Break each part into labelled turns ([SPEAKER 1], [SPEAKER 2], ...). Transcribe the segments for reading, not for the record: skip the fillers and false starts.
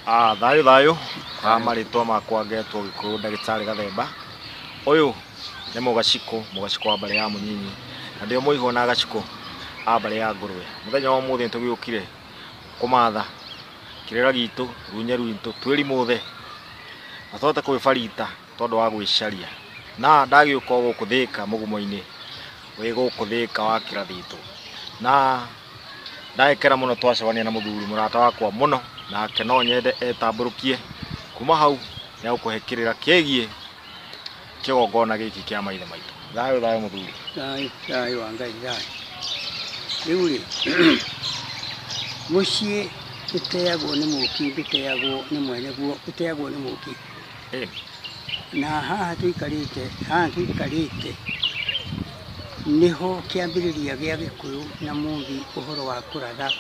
[SPEAKER 1] Thayũ thayũ wa marĩtwa makwa ngetwo Gĩkũyũ ndagĩtarĩ Gathemba. Ũyũ nĩ mũgacikũ, mũgacikũ wa mbarĩ ya Mũnyinyi, na ndĩo mũihwa na gacikũ a mbarĩ ya Ngũrwe. Mũthenya wa ũmũthĩ nĩtũgĩũkire kũmatha kĩrĩra gitũ, runye rwitũ, twĩrimũthe na tũhote kwĩbarita tondũ wa gwĩcaria. Na ndagĩũka o gũkũ Thĩka mũgumo-inĩ wĩ gũkũ Thĩka wa Kĩrathitũ. Na ndagĩkena mũno twacemania na mũthuri mũrata wakwa mũno, nake no nyende etambũrũkie kuma hau nĩegũkũhe kĩrĩra kĩgiĩ kĩgongona gĩkĩ kĩa maithe maitũ. Thayũ thayũ mũthuri.
[SPEAKER 2] Thayũ thayũ wa Ngai thayũ. Rĩu rĩ, mũciĩ ũteagwo nĩ mũki, ndũteagwo nĩ mwene guo, ũteagwo nĩ mũki. Na haha tũikarĩte, haha tũikarĩte nĩho kĩambĩrĩria gĩa Gĩkũyũ na Mũmbi ũhoro wa kũratha,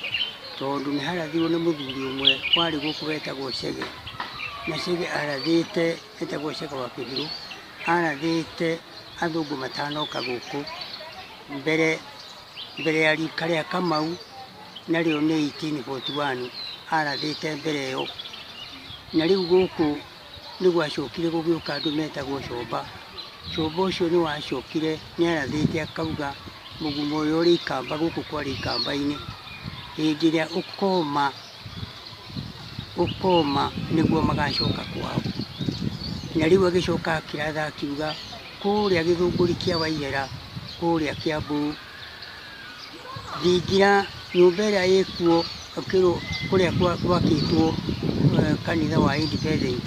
[SPEAKER 2] tondũ nĩ harathirwo nĩ mũthuri ũmwe warĩ gũkũ wetagwo Chege. Na Chege arathĩte, etagwo Chege wa Kĩbirũ, arathĩte athũngũ matanoka gũkũ mbere mbere ya rika rĩa Kamau, narĩo nĩ 1841 arathĩte mbere ĩyo. Na rĩu gũkũ nĩ gwacokire gũgĩũka andũ metagwo Comba. Comba ũcio nĩ wacokire nĩ arathĩte akauga mũgumo ũyũ ũrĩ ikamba gũkũ kwarĩ ikamba-inĩ, hĩndĩ ĩrĩa ũkoma ũkoma nĩguo magacoka kwao. Na rĩu agĩcoka akĩratha akiuga kũrĩa gĩthũngũri kĩa Wairera, kũrĩa Kiambu, thingira nyũmba ĩrĩa ĩkuo ũkĩrwo kũrĩa gwakĩtwo kanitha wa Independent,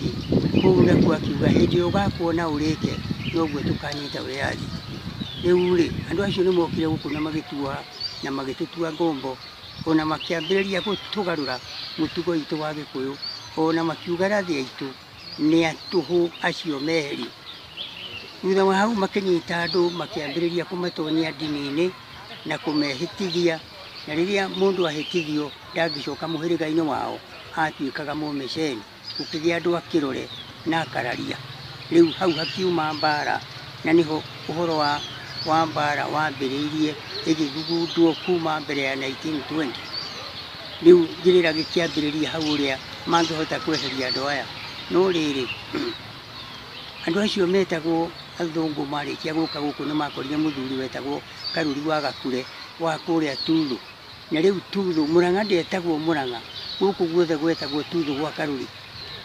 [SPEAKER 2] kũu nakuo akiuga hĩndĩ ĩrĩa ũgakuona ũrĩke noguo tũkanyita wĩyathi. Rĩu rĩ, andũ acio nĩ mokire gũkũ na magĩtuoha na magĩtũtua ngombo, ona makĩambĩrĩria gũtũgarũra mũtugo witũ wa Gĩkũyũ, ona makiuga rathi aitũ nĩ a tũhũ acio meherio. Thutha wa hau makĩnyita andũ makĩambĩrĩria kũmatonyia ndini-inĩ na kũmehĩtithia, na rĩrĩa mũndũ ahĩtithio ndangĩcoka mũhĩrĩga-inĩ wao, atuĩkaga mũmeceni. Gũkĩgĩa andũ a kĩrore na akararia. Rĩu hau hakiuma mbara, na nĩho ũhoro wa mbara wambĩrĩirie ĩgĩthugundwo kuma mbere ya 1920. Rĩu kĩrĩra gĩkĩambĩrĩria hau ũrĩa mangĩhota kweheria andũ aya. No rĩrĩ, andũ acio metagwo athũngũ marĩkia gũka gũkũ nĩ makorire mũthuri wetagwo Karuri wa Gakure wa kũrĩa Tuthũ. Na rĩu Tuthũ, Mũrang'a ndetagwo Mũrang'a, gũkũ guothe gwetagwo Tuthũ gwa Karuri,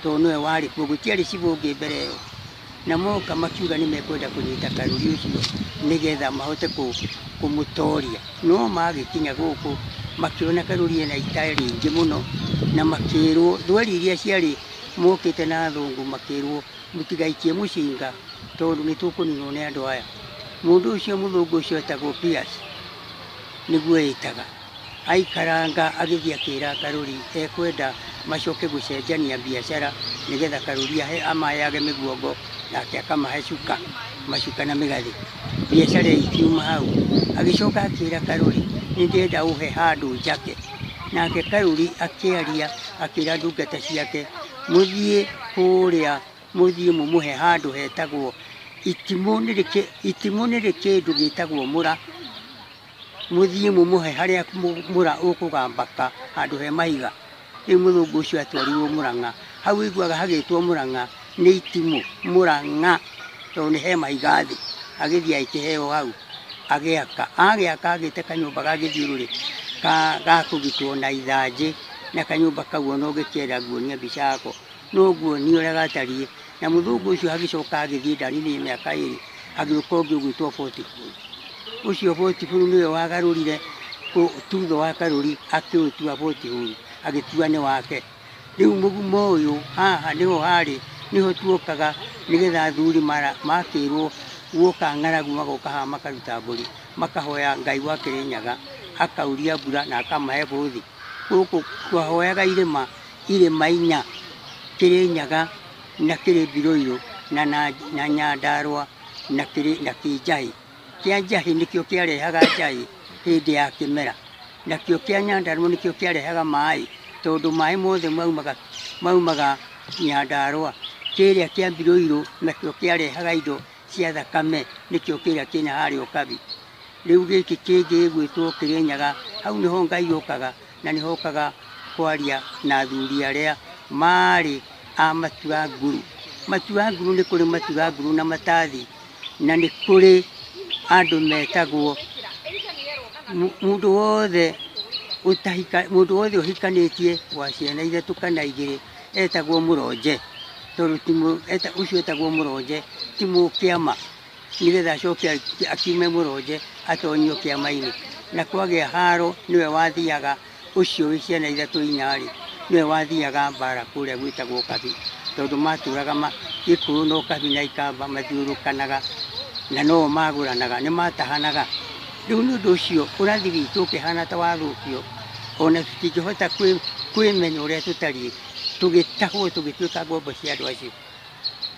[SPEAKER 2] tondũ nĩwe warĩ kuo, gũtiarĩ cibũ ũngĩ mbere ĩyo. Na moka makiuga nĩ mekwenda kũnyita Karuri ũcio nĩgetha mahote kũmũtoria. No magĩkinya gũkũ makĩona Karuri ena ita rĩingĩ mũno, na makĩrwo thweri iria ciarĩ mokĩte na athũngũ makĩrwo mũtigaikie mũcinga tondũ nĩ tũkũninwo nĩ andũ aya. Mũndũ ũcio mũthũngũ ũcio etagwo Pierce nĩguo ĩtaga. Aikaranga agĩthiĩ akĩra Karuri ekwenda macoke gũcenjania biacara nĩgetha Karuri amaheage mĩguongo nake akamahe cuka, macuka na mĩgathĩ. Biacara ĩkiuma hau. Agĩcoka akĩra Karuri nĩ ndĩrenda ũhe handũ njake. Nake Karuri akĩaria akĩra ndungata ciake mũthiĩ kũrĩa mũthiĩ mũmũhe handũ hetagwo itimũ nĩrĩ kĩndũ gĩtagwo mũra, mũthiĩ mũmũhe harĩa mũra ũkũgambaka handũ he mahiga. Rĩu mũthũngũ ũcio atwarirwo Mũrang'a. Hau ũiguaga hagĩtwo Mũrang'a nĩ itimũ, Mũrang'a, tondũ nĩ he mahiga thĩ. Agĩthiĩ agĩkĩheo hau agĩaka. Agĩaka agĩte kanyũmba ga gĩthiũrũrĩ ga kũgitwo na ithanjĩ, na kanyũmba kau ona ũngĩkĩenda nguonia mbica yako no nguonie ũrĩa gatariĩ. Na mũthũngũ ũcio agĩcoka agĩthiĩ ndaninire mĩaka ĩrĩ, agĩũka ũngĩ ũgwĩtwo Fortiful. Ũcio Fortiful nĩwe wagarũrire Tuthũ wa Karuri akĩũtua Fortiful, agĩtua nĩ wake. Rĩu mũgumo ũyũ haha nĩho harĩ, nĩho tuokaga nĩgetha athuri makĩrwo guoka ng'aragu magoka haha makaruta mbũri, makahoya Ngai wa Kĩrĩnyaga akauria mbura na akamahe bũthi. Gũkũ twahoyaga irĩma, irĩma inya, Kĩrĩnyaga na kĩrĩ Mbirũirũ na Nyandarũa na kĩrĩ na Kĩnjahĩ. Kĩa Njahĩ nĩkĩo kĩarehaga njahĩ hĩndĩ ya kĩmera, nakĩo kĩa Nyandarũa nĩkĩo kĩarehaga maĩ, tondũ maĩ mothe maumaga Nyandarũa. Kĩrĩa kĩa Mbirũirũ nakĩo kĩarehaga indo cia thakame, nĩkĩo kĩrĩa kĩna harĩa Ũkabi. Rĩu gĩkĩ kĩngĩ gĩgwĩtwo Kĩrĩnyaga, hau nĩho Ngai okaga na nĩho okaga kwaria na athuri arĩa marĩ a Matua Nguru. Matua Nguru nĩ kũrĩ Matua Nguru na Matathi, na nĩ kũrĩ andũ metagwo mũndũ wothe ũtahika, mũndũ wothe ũhikanĩtie wa ciana ithatũ kana igĩrĩ etagwo mũronje, tondũ ũcio etagwo mũronje ti mũkĩama, nĩgetha acoke akiume mũronje atonyio kĩama-inĩ. Na kwagĩa haro nĩwe wathiaga, ũcio wĩ ciana ithatũ inya-rĩ, nĩwe wathiaga mbara kũrĩa gwĩtagwo Kabi, tondũ matũraga Gĩkũyũ no Kabi na Ikamba mathiũrũrũkanaga na no magũranaga, nĩ matahanaga. Rĩu nĩ ũndũ ũcio ũrathi witũ ũkĩhana ta wathũkio, ona tũtingĩhota kwĩmenya ũrĩa tũtariĩ, tũgĩtahwo tũgĩtuĩka ngombo cia andũ acio.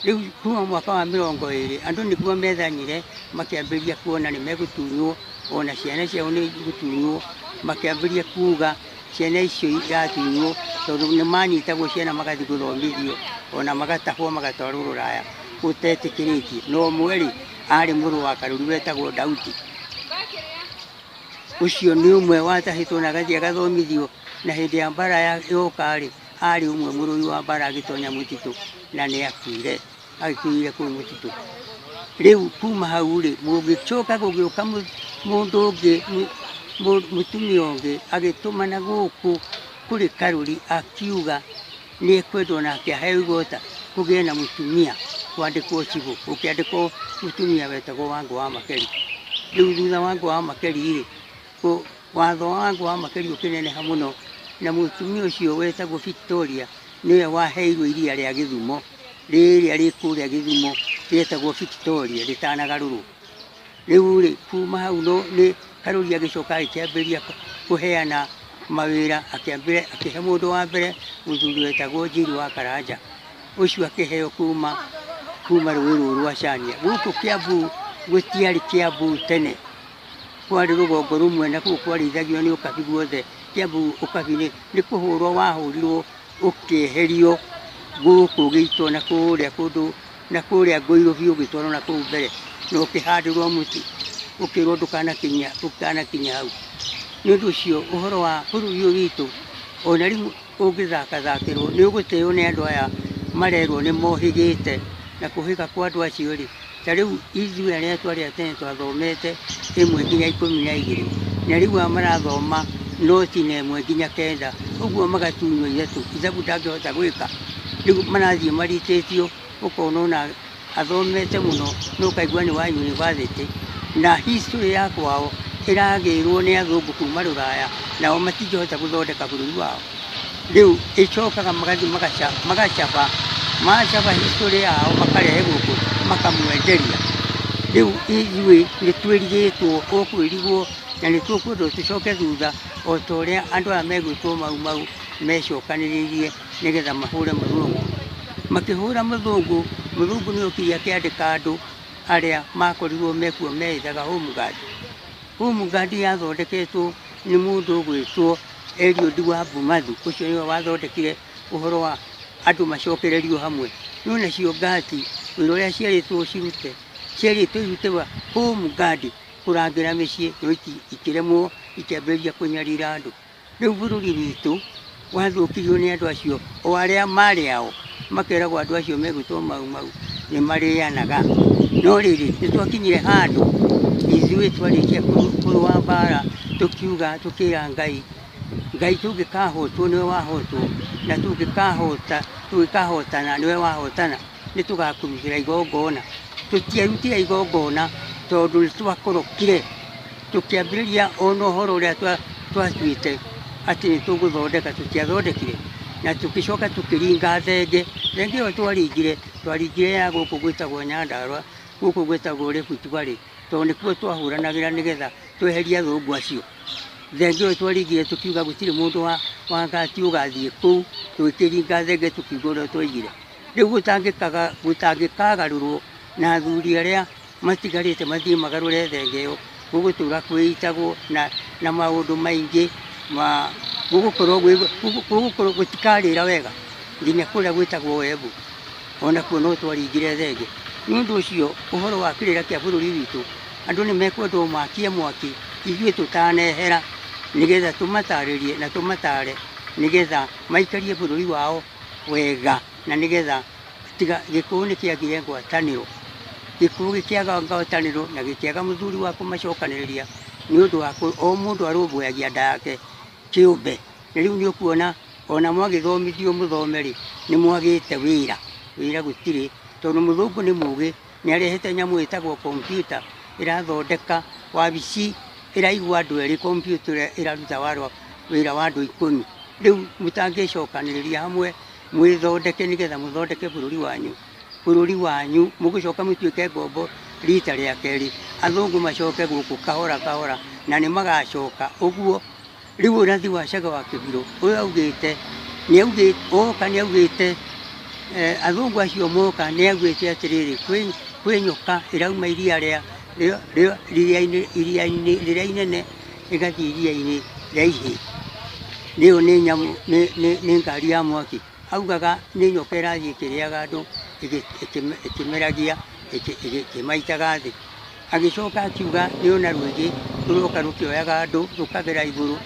[SPEAKER 2] Rĩu kuma mwaka wa 20 andũ nĩguo methanyire, makĩambĩrĩria kuona nĩ megũtunywo, ona ciana ciao nĩ igũtunywo, makĩambĩrĩria kuga ciana icio iratunywo, tondũ nĩ manyitagwo ciana magathiĩ gũthomithio, ona magatahwo magatwarwo rũraya gũtetĩkĩrĩtie. No ũmwe rĩ, arĩ mũrũ wa Karũri wetagwo Daudi. Ũcio nĩ ũmwe watahĩtwo na agathiĩ agathomithio, na hĩndĩ ya mbara yoka rĩ, arĩ ũmwe mũrũi wa mbara agĩtonya mũtitũ na nĩ akuire, agĩkuire kũu mũtitũ. Rĩu kuma hau rĩ, gũgĩcoka gũgĩũka mũndũ ũngĩ, mũtumia ũngĩ agĩtũmana gũkũ kũrĩ Karũri akiuga nĩ ekwendwo nake aheo igota kũgĩe na mũtumia kwandĩkwo cibũ, gũkĩandĩkwo mũtumia wetagwo Wangũ wa Makeri. Rĩu thutha Wangũ wa Makeri rĩ, watho wa Wangũ wa Makeri ũkĩneneha mũno, na mũtumia ũcio wetagwo Victoria nĩwe waheirwo iria rĩa Gĩthumo, rĩrĩa rĩ kũrĩa Gĩthumo rĩetagwo Victoria rĩtanagarũrwo. Rĩu rĩ, kuma hau no nĩ Karũri agĩcoka agĩkĩambĩrĩria kũheana mawĩra, akĩambĩrĩria akĩhe mũndũ wa mbere mũthuri wetagwo Njiru wa Karanja, ũcio akĩheo kuma rũĩ rũrũ rwa Cania. Gũkũ Kiambu gũtiarĩ Kiambu tene, kwarĩ rũgongo rũmwe na kũu kwarĩithagio nĩ ũkabi guothe. Kiambu ũkabi nĩ kũhũrwo wahũrirwo ũkĩeherio gũkũ ũgĩitwo na kũrĩa kũndũ na kũrĩa Ngũirũbi ũgĩtwarwo na kũu mbere na ũkĩhandĩrwo mũtĩ ũkĩrwo ndũkanakinya hau. Nĩ ũndũ ũcio ũhoro wa bũrũri ũyũ witũ ona rĩu ũngĩthakathakĩrwo nĩ ũgũtĩo nĩ andũ aya marerwo nĩ mohĩgĩte, na kũhĩga kwa andũ acio rĩ, ta rĩu ithuĩ arĩa twarĩ a tene twathomete 1 nginya 12, na rĩu aya marathoma noti na 1 nginya 9, ũguo magatunywo ithatũ, ithabu ndangĩhota gwĩka. Rĩu marathiĩ maritĩtio, ũkona ona athomete mũno no ũkaigua nĩ wa university, na history ya kwao ĩragĩrwo nĩ athũngũ kuma rũraya, nao matingĩhota gũthondeka bũrũri wao. Rĩu ĩcokaga magathiĩ magacaba, macaba history yao makarehe gũkũ makamwenderia. Rĩu ithuĩ nĩ twĩrigĩtwo, ũkwĩrigwo na nĩ tũkwendwo tũcoke thutha o ta ũrĩa andũ aya megwĩtwo Mau Mau mecokanĩrĩirie nĩgetha mahũre mũthũngũ. Makĩhũra mũthũngũ, mũthũngũ nĩ okire akĩandĩka andũ arĩa makorirwo mekuo meĩtaga Home Guard. Home Guard yathondeketwo nĩ mũndũ ũgwĩtwo Eliud wa Bumathu, ũcio nĩwe wathondekire ũhoro wa andũ macokererio hamwe. No nacio ngati wĩra ũrĩa cierĩtwo cirute, cierĩtwo irute wa Home Guard kũrangĩra mĩciĩ, no ikĩremwo ikĩambĩrĩria kũnyarira andũ. Rĩu bũrũri witũ wathũkirio nĩ andũ acio o arĩa marĩ ao, makeragwo andũ acio megwĩtwo Mau Mau nĩ marĩanaga. No rĩrĩ, nĩ twakinyire handũ ithuĩ twarĩkia kũrũa mbara, tũkiuga tũkĩra Ngai, Ngai tũngĩkahotwo nĩwe wahotwo, na tũngĩkahotana nĩwe wahotana, nĩ tũgakũrutĩra igongona. Tũtiarutire igongona tondũ nĩ twakorokire, tũkĩambĩrĩria ona ũhoro ũrĩa twatuĩte atĩ nĩ tũgũthondeka, tũtiathondekire. Na tũgĩcoka tũkĩringa thenge. Thenge ĩyo twaringire ya gũkũ gwĩtagwo Nyandarũa, gũkũ gwĩtagwo Rift Valley, tondũ nĩkuo twahũranagĩra nĩgetha tweherie athũngũ acio. Thenge ĩyo twaringire tũkiuga gũtirĩ mũndũ wa ngati ũgathiĩ kũu, tũgĩkĩringa thenge tũkiuga ũrĩa twaigire. Rĩu gũtangĩkagarũrwo na athuri arĩa matigarĩte mathiĩ magarũre thenge ĩyo, gũgũtũra kwĩitagwo na maũndũ maingĩ ma gũgũkorwo gũtikarĩra wega nginya kũrĩa gwĩtagwo Embu, ona kuo no twaringire thenge. Nĩ ũndũ ũcio ũhoro wa kĩrĩra kĩa bũrũri witũ, andũ nĩ mekwendwo makie mwaki ithuĩ tũtanehera, nĩgetha tũmatarĩrie na tũmatare nĩgetha maikarie bũrũri wao wega na nĩgetha tiga Gĩkũyũ nĩ kĩagire ngwatanĩro. Gĩkũyũ gĩkĩaga ngwatanĩro na gĩkĩaga mũthuri wa kũmacokanĩrĩria nĩ ũndũ wa o mũndũ arũmbũyagia nda yake kĩũmbe. Na rĩu nĩ ũkuona ona mwagĩthomithio mũthome rĩ, nĩ mwagĩte wĩra. Wĩra gũtirĩ tondũ mũthũngũ nĩ mũgĩ, nĩ arehete nyamũ ĩtagwo kompiuta ĩrathondeka wabici ĩraigua andũ erĩ, kompiuta ĩrĩa ĩraruta wĩra wa andũ 10. Rĩu mũtangĩcokanĩrĩria hamwe mwĩthondeke nĩgetha mũthondeke bũrũri wanyu. Bũrũri wanyu mũgũcoka mũtuĩke ngombo rita rĩa kerĩ, athũngũ macoke gũkũ kahora kahora na nĩ magacoka ũguo. Rĩu ũrathi wa Chege wa Kĩbirũ ũyũ augĩte nĩ augĩte oka nĩ augĩte athũngũ acio moka nĩ augĩte atĩrĩrĩ, kwĩ nyoka ĩrauma iria rĩa iria-inĩ rĩrĩa inene ĩgathiĩ iria-inĩ rĩa ihĩĩ. Nĩyo nĩ nyamũ nĩ ngari ya mwaki. Augaga nĩ nyoka ĩrathiĩ ĩkĩrĩaga andũ ĩkĩmeragia ĩkĩmaitaga thĩ. Agĩcoka akiuga nĩ ona rwĩgĩ rũroka rũkĩoyaga andũ rũkagera igũrũ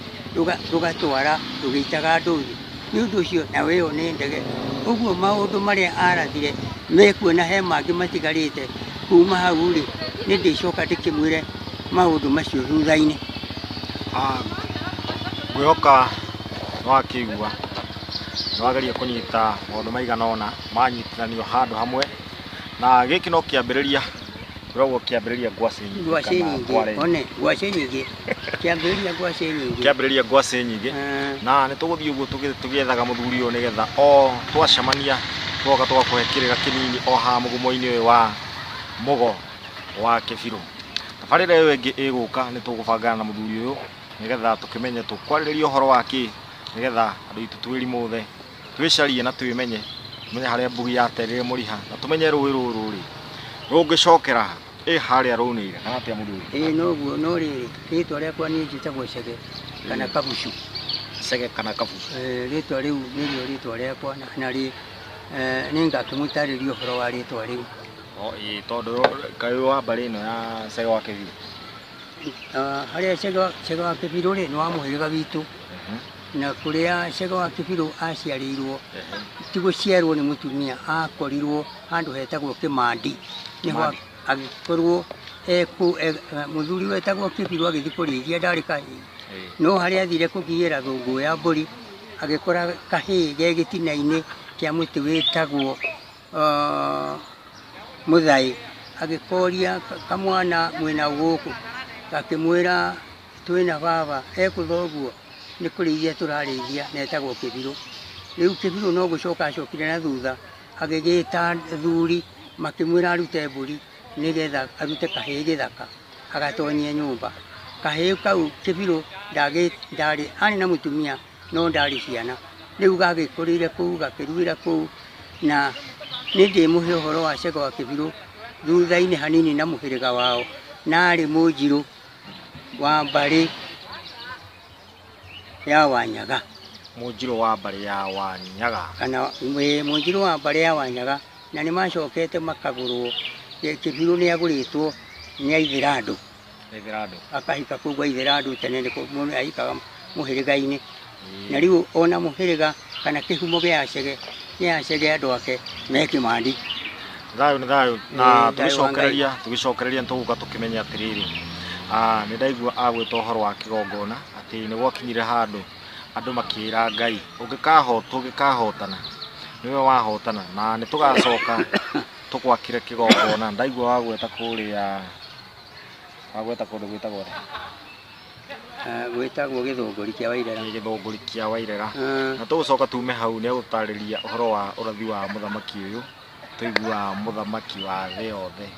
[SPEAKER 2] rũgatwara rũgĩitaga andũ thĩ. Nĩ ũndũ ũcio nawe ĩyo nĩ ndege. Ũguo maũndũ marĩa arathire mekuo na he mangĩ matigarĩte kuma hau rĩ, nĩ ndĩcoka ndĩkĩmwĩre maũndũ macio thutha-inĩ.
[SPEAKER 1] Ngwĩhoka nĩ wakĩigua nĩ wageria kũnyita maũndũ maigana ũna manyitithanio handũ hamwe, na gĩkĩ no kĩambĩrĩria kĩrogwo kĩambĩrĩria ngwacĩ nyingĩ
[SPEAKER 2] Ngwacĩ nyingĩ, one ngwacĩ nyingĩ, kĩambĩrĩria ngwacĩ nyingĩ,
[SPEAKER 1] kĩambĩrĩria ngwacĩ nyingĩ. Na nĩ tũgũthiĩ ũguo tũgĩethaga mũthuri ũyũ nĩgetha o twacemania twoka tũgakũhe kĩrĩra kĩnini o haha mũgumo-inĩ ũyũ wa Mũgo wa Kĩbirũ. Tabarĩra ĩyo ĩngĩ ĩgũka nĩ tũgũbangana na mũthuri ũyũ nĩgetha tũkĩmenye tũkwarĩrĩria ũhoro wa kĩ, nĩgetha andũ aitũ twĩrimũthe, twĩcarie na twĩmenye, tũmenye harĩa mbugi yaterire mũriha, na tũmenye rũĩ rũrũ rĩ rũngĩcokera ĩ harĩa rũnĩire kana atĩa mũthuri?
[SPEAKER 2] Ĩĩ noguo, no rĩrĩ rĩtwa rĩakwa niĩ njĩtagwo Chege kana Kabucu.
[SPEAKER 1] Chege kana Kabucu.
[SPEAKER 2] Rĩtwa rĩu nĩrĩo rĩtwa rĩakwa na rĩ nĩ ngakĩmũtarĩria ũhoro wa rĩtwa rĩu.
[SPEAKER 1] Ĩĩ tondũ kaĩ wa mbarĩ ĩno ya Chege wa Kĩbirũ?
[SPEAKER 2] Harĩa Chege wa Kĩbirũ rĩ nĩ wa mũhĩrĩga witũ, na kũrĩa Chege wa Kĩbirũ aciarĩirwo ti gũciarwo nĩ mũtumia, akorirwo handũ hetagwo Kĩmandi. Nĩho agĩkorwo mũthuri wetagwo Kĩbirũ agĩthiĩ kũrĩithia ndarĩ kahĩĩ, no harĩa athire kũgiĩra thũngũ ya mbũri agĩkora kahĩĩ ge gĩtina-inĩ kĩa mũtĩ wĩtagwo mũthaĩ. Agĩkoria kamwana mwĩna gũkũ, gakĩmwĩra twĩna baba ekũthoguo nĩ kũrĩithia tũrarĩithia na etagwo Kĩbirũ. Rĩu Kĩbirũ no gũcoka acokire na thutha agĩgĩta athuri makĩmwĩra arute mbũri nĩgetha arute kahĩĩ gĩthaka agatonyie nyũmba. Kahĩĩ kau Kĩbirũ ndarĩ arĩ na mũtumia no ndarĩ ciana. Rĩu gagĩkũrĩire kũu gakĩruĩra kũu, na nĩ ndĩmũhe ũhoro wa Chege wa Kĩbirũ thutha-inĩ hanini na mũhĩrĩga wao, na arĩ mũnjirũ wa mbarĩ ya Wanyaga.
[SPEAKER 1] Mũnjirũ wa mbarĩ ya Wanyaga.
[SPEAKER 2] Kana mũnjirũ wa mbarĩ ya Wanyaga, na nĩ macokete makagũrwo. Kĩbirũ nĩ agũrĩtwo nĩ Aithĩrandũ.
[SPEAKER 1] Aithĩrandũ.
[SPEAKER 2] Akahika kũu gwa Aithĩrandũ tene nĩ mũndũ ahikaga mũhĩrĩga-inĩ. Na rĩu ona mũhĩrĩga kana kĩhumo gĩa Chege nĩ Achege andũ ake me Kĩmandi.
[SPEAKER 1] Thayũ nĩ thayũ, na tũgĩcokereria nĩ tũgũka tũkĩmenye atĩrĩrĩ, nĩ ndaigua agwĩta ũhoro wa kĩgongona atĩ nĩ gwakinyire handũ andũ makĩra Ngai ũngĩkahotana nĩwe wahotana, na nĩ tũgacoka tũgwakĩre kĩgongona. Ndaigua wagweta kũrĩa wagweta kũndũ gwĩtagwo atĩa?
[SPEAKER 2] Gwĩtagwo Gĩthũngũri kĩa Wairera.
[SPEAKER 1] Gĩthũngũri kĩa Wairera. Na tũgũcoka tume hau nĩ egũtarĩria ũhoro wa ũrathi wa mũthamaki ũyũ tũiguaga mũthamaki wa thĩ yothe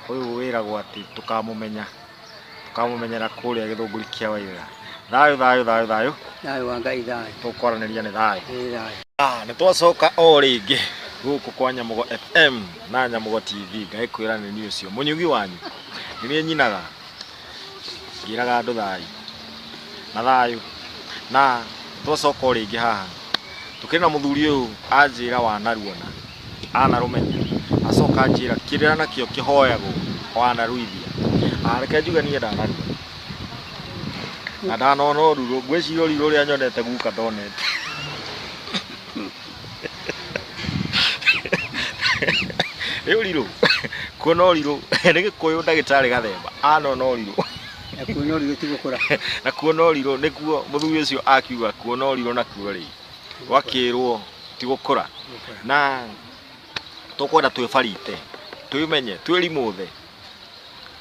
[SPEAKER 1] ũyũ wĩragwo atĩ tũkamũmenyera kũrĩa Gĩthũngũri kĩa Wairera. Thayũ thayũ thayũ thayũ.
[SPEAKER 2] Thayũ wa Ngai thayũ.
[SPEAKER 1] Tũkwaranĩria nĩ thayũ.
[SPEAKER 2] Thayũ.
[SPEAKER 1] Nĩ twacoka o rĩngĩ gũkũ kwa Nyamũgo FM na Nyamũgo TV. Ngai kwĩra nĩ niĩ ũcio mũnyugi wanyu, nĩ niĩ nyinaga ngĩraga andũ thayũ na thayũ. Na twacoka o rĩngĩ haha tũkĩrĩ na mũthuri ũyũ anjĩra wanaruona anarũmenya, acoka anjĩra kĩrĩra nakĩo kĩhoyagwo wanaruithia. Reke njuge niĩ ndanarua na ndanona ũruru, ngwĩciria ũruru ũrĩa nyonete guka ndonete. Nĩ ũrirũ. Kuona ũrirũ nĩ Gĩkũyũ ndagĩtarĩ Gathemba anona ũrirũ.
[SPEAKER 2] Na kuona ũrirũ ti gũkũra.
[SPEAKER 1] Na kuona ũrirũ nĩkuo mũthuri ũcio akiuga kuona ũrirũ nakuo rĩ gwakĩrwo ti gũkũra. Na tũkwenda twĩbarite, twĩmenye, twĩrimũthe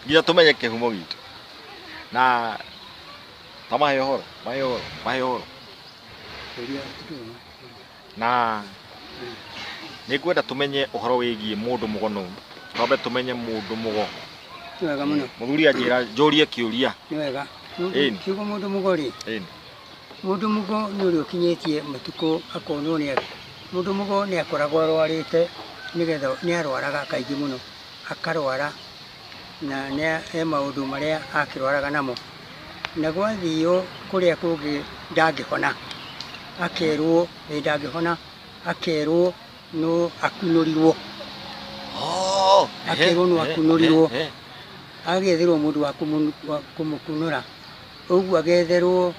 [SPEAKER 1] nginya tũmenye kĩhumo gitũ. Na ta mahe ũhoro, mahe ũhoro, mahe ũhoro. Na nĩ ngwenda tũmenye ũhoro wĩgiĩ mũndũ mũgo nũ. Twambe tũmenye mũndũ mũgo.
[SPEAKER 2] Nĩ wega mũno.
[SPEAKER 1] Mũthuri anjĩra njũrie kĩũria.
[SPEAKER 2] Nĩ wega. Kiugo mũndũ mũgo rĩ?
[SPEAKER 1] Ĩni.
[SPEAKER 2] Mũndũ mũgo nĩ ũrĩa ũkinyĩtie matukũ akonwo nĩ mũndũ mũgo nĩ akoragwo arwarĩte nĩgetha nĩ arwaraga kaingĩ mũno. Akarwara na nĩ he maũndũ marĩa akĩrwaraga namo. Na gwathio kũrĩa kũngĩ ndangĩhona. Akerwo ndangĩhona, akerwo no akunũrirwo. Akerwo no akunũrirwo. Agetherwo mũndũ wa kũmũkunũra. Ũguo agetherwo,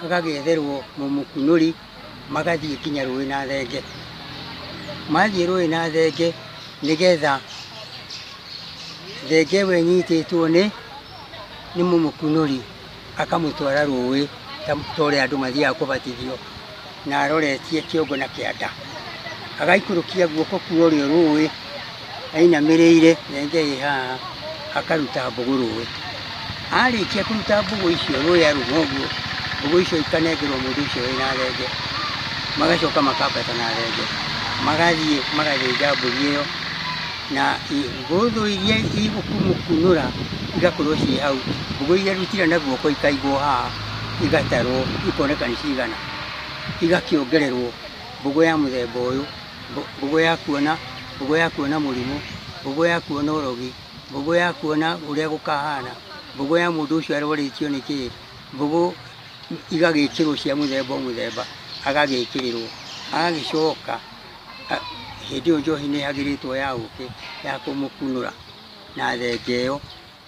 [SPEAKER 2] agagĩetherwo mũmũkunũri, magathiĩ nginya rũĩ na thenge. Mathiĩ rũĩ na thenge nĩgetha thenge ĩyo ĩnyitĩtwo nĩ mũmũkunũri, akamũtwara rũĩ ta ũrĩa andũ mathiaga kũbatithio, na aroretie kĩongo na kĩanda. Agaikũrũkia guoko kwa ũrĩo rũĩ, ainamĩrĩire thenge ĩ haha, akaruta mbũgũ rũĩ. Arĩkia kũruta mbũgũ icio rũĩ aruma ũguo, mbũgũ icio ikanengerwo mũndũ ũcio wĩna thenge. Magacoka makambata na thenge. Magathiĩ magathĩnja mbũri ĩyo, na ngũthũ iria igũkũmũkunũra igakorwo ciĩ hau. Mbũgũ iria arutire na guoko ikaigwo haha, igatarwo, ikoneka nĩ cigana. Igakĩongererwo mbũgũ ya mũthemba ũyũ, mbũgũ ya kuona, mbũgũ ya kuona mũrimũ, mbũgũ ya kuona ũrogi, mbũgũ ya kuona ũrĩa gũkahana, mbũgũ ya mũndũ ũcio arwarĩtio nĩ kĩĩ, mbũgũ igagĩkĩrwo cia mũthemba o mũthemba, agagĩkĩrĩrwo. Agagĩcoka hĩndĩ ĩyo njohi nĩ ĩhagĩrĩtwo ya ũkĩ ya kũmũkunũra na thenge ĩyo,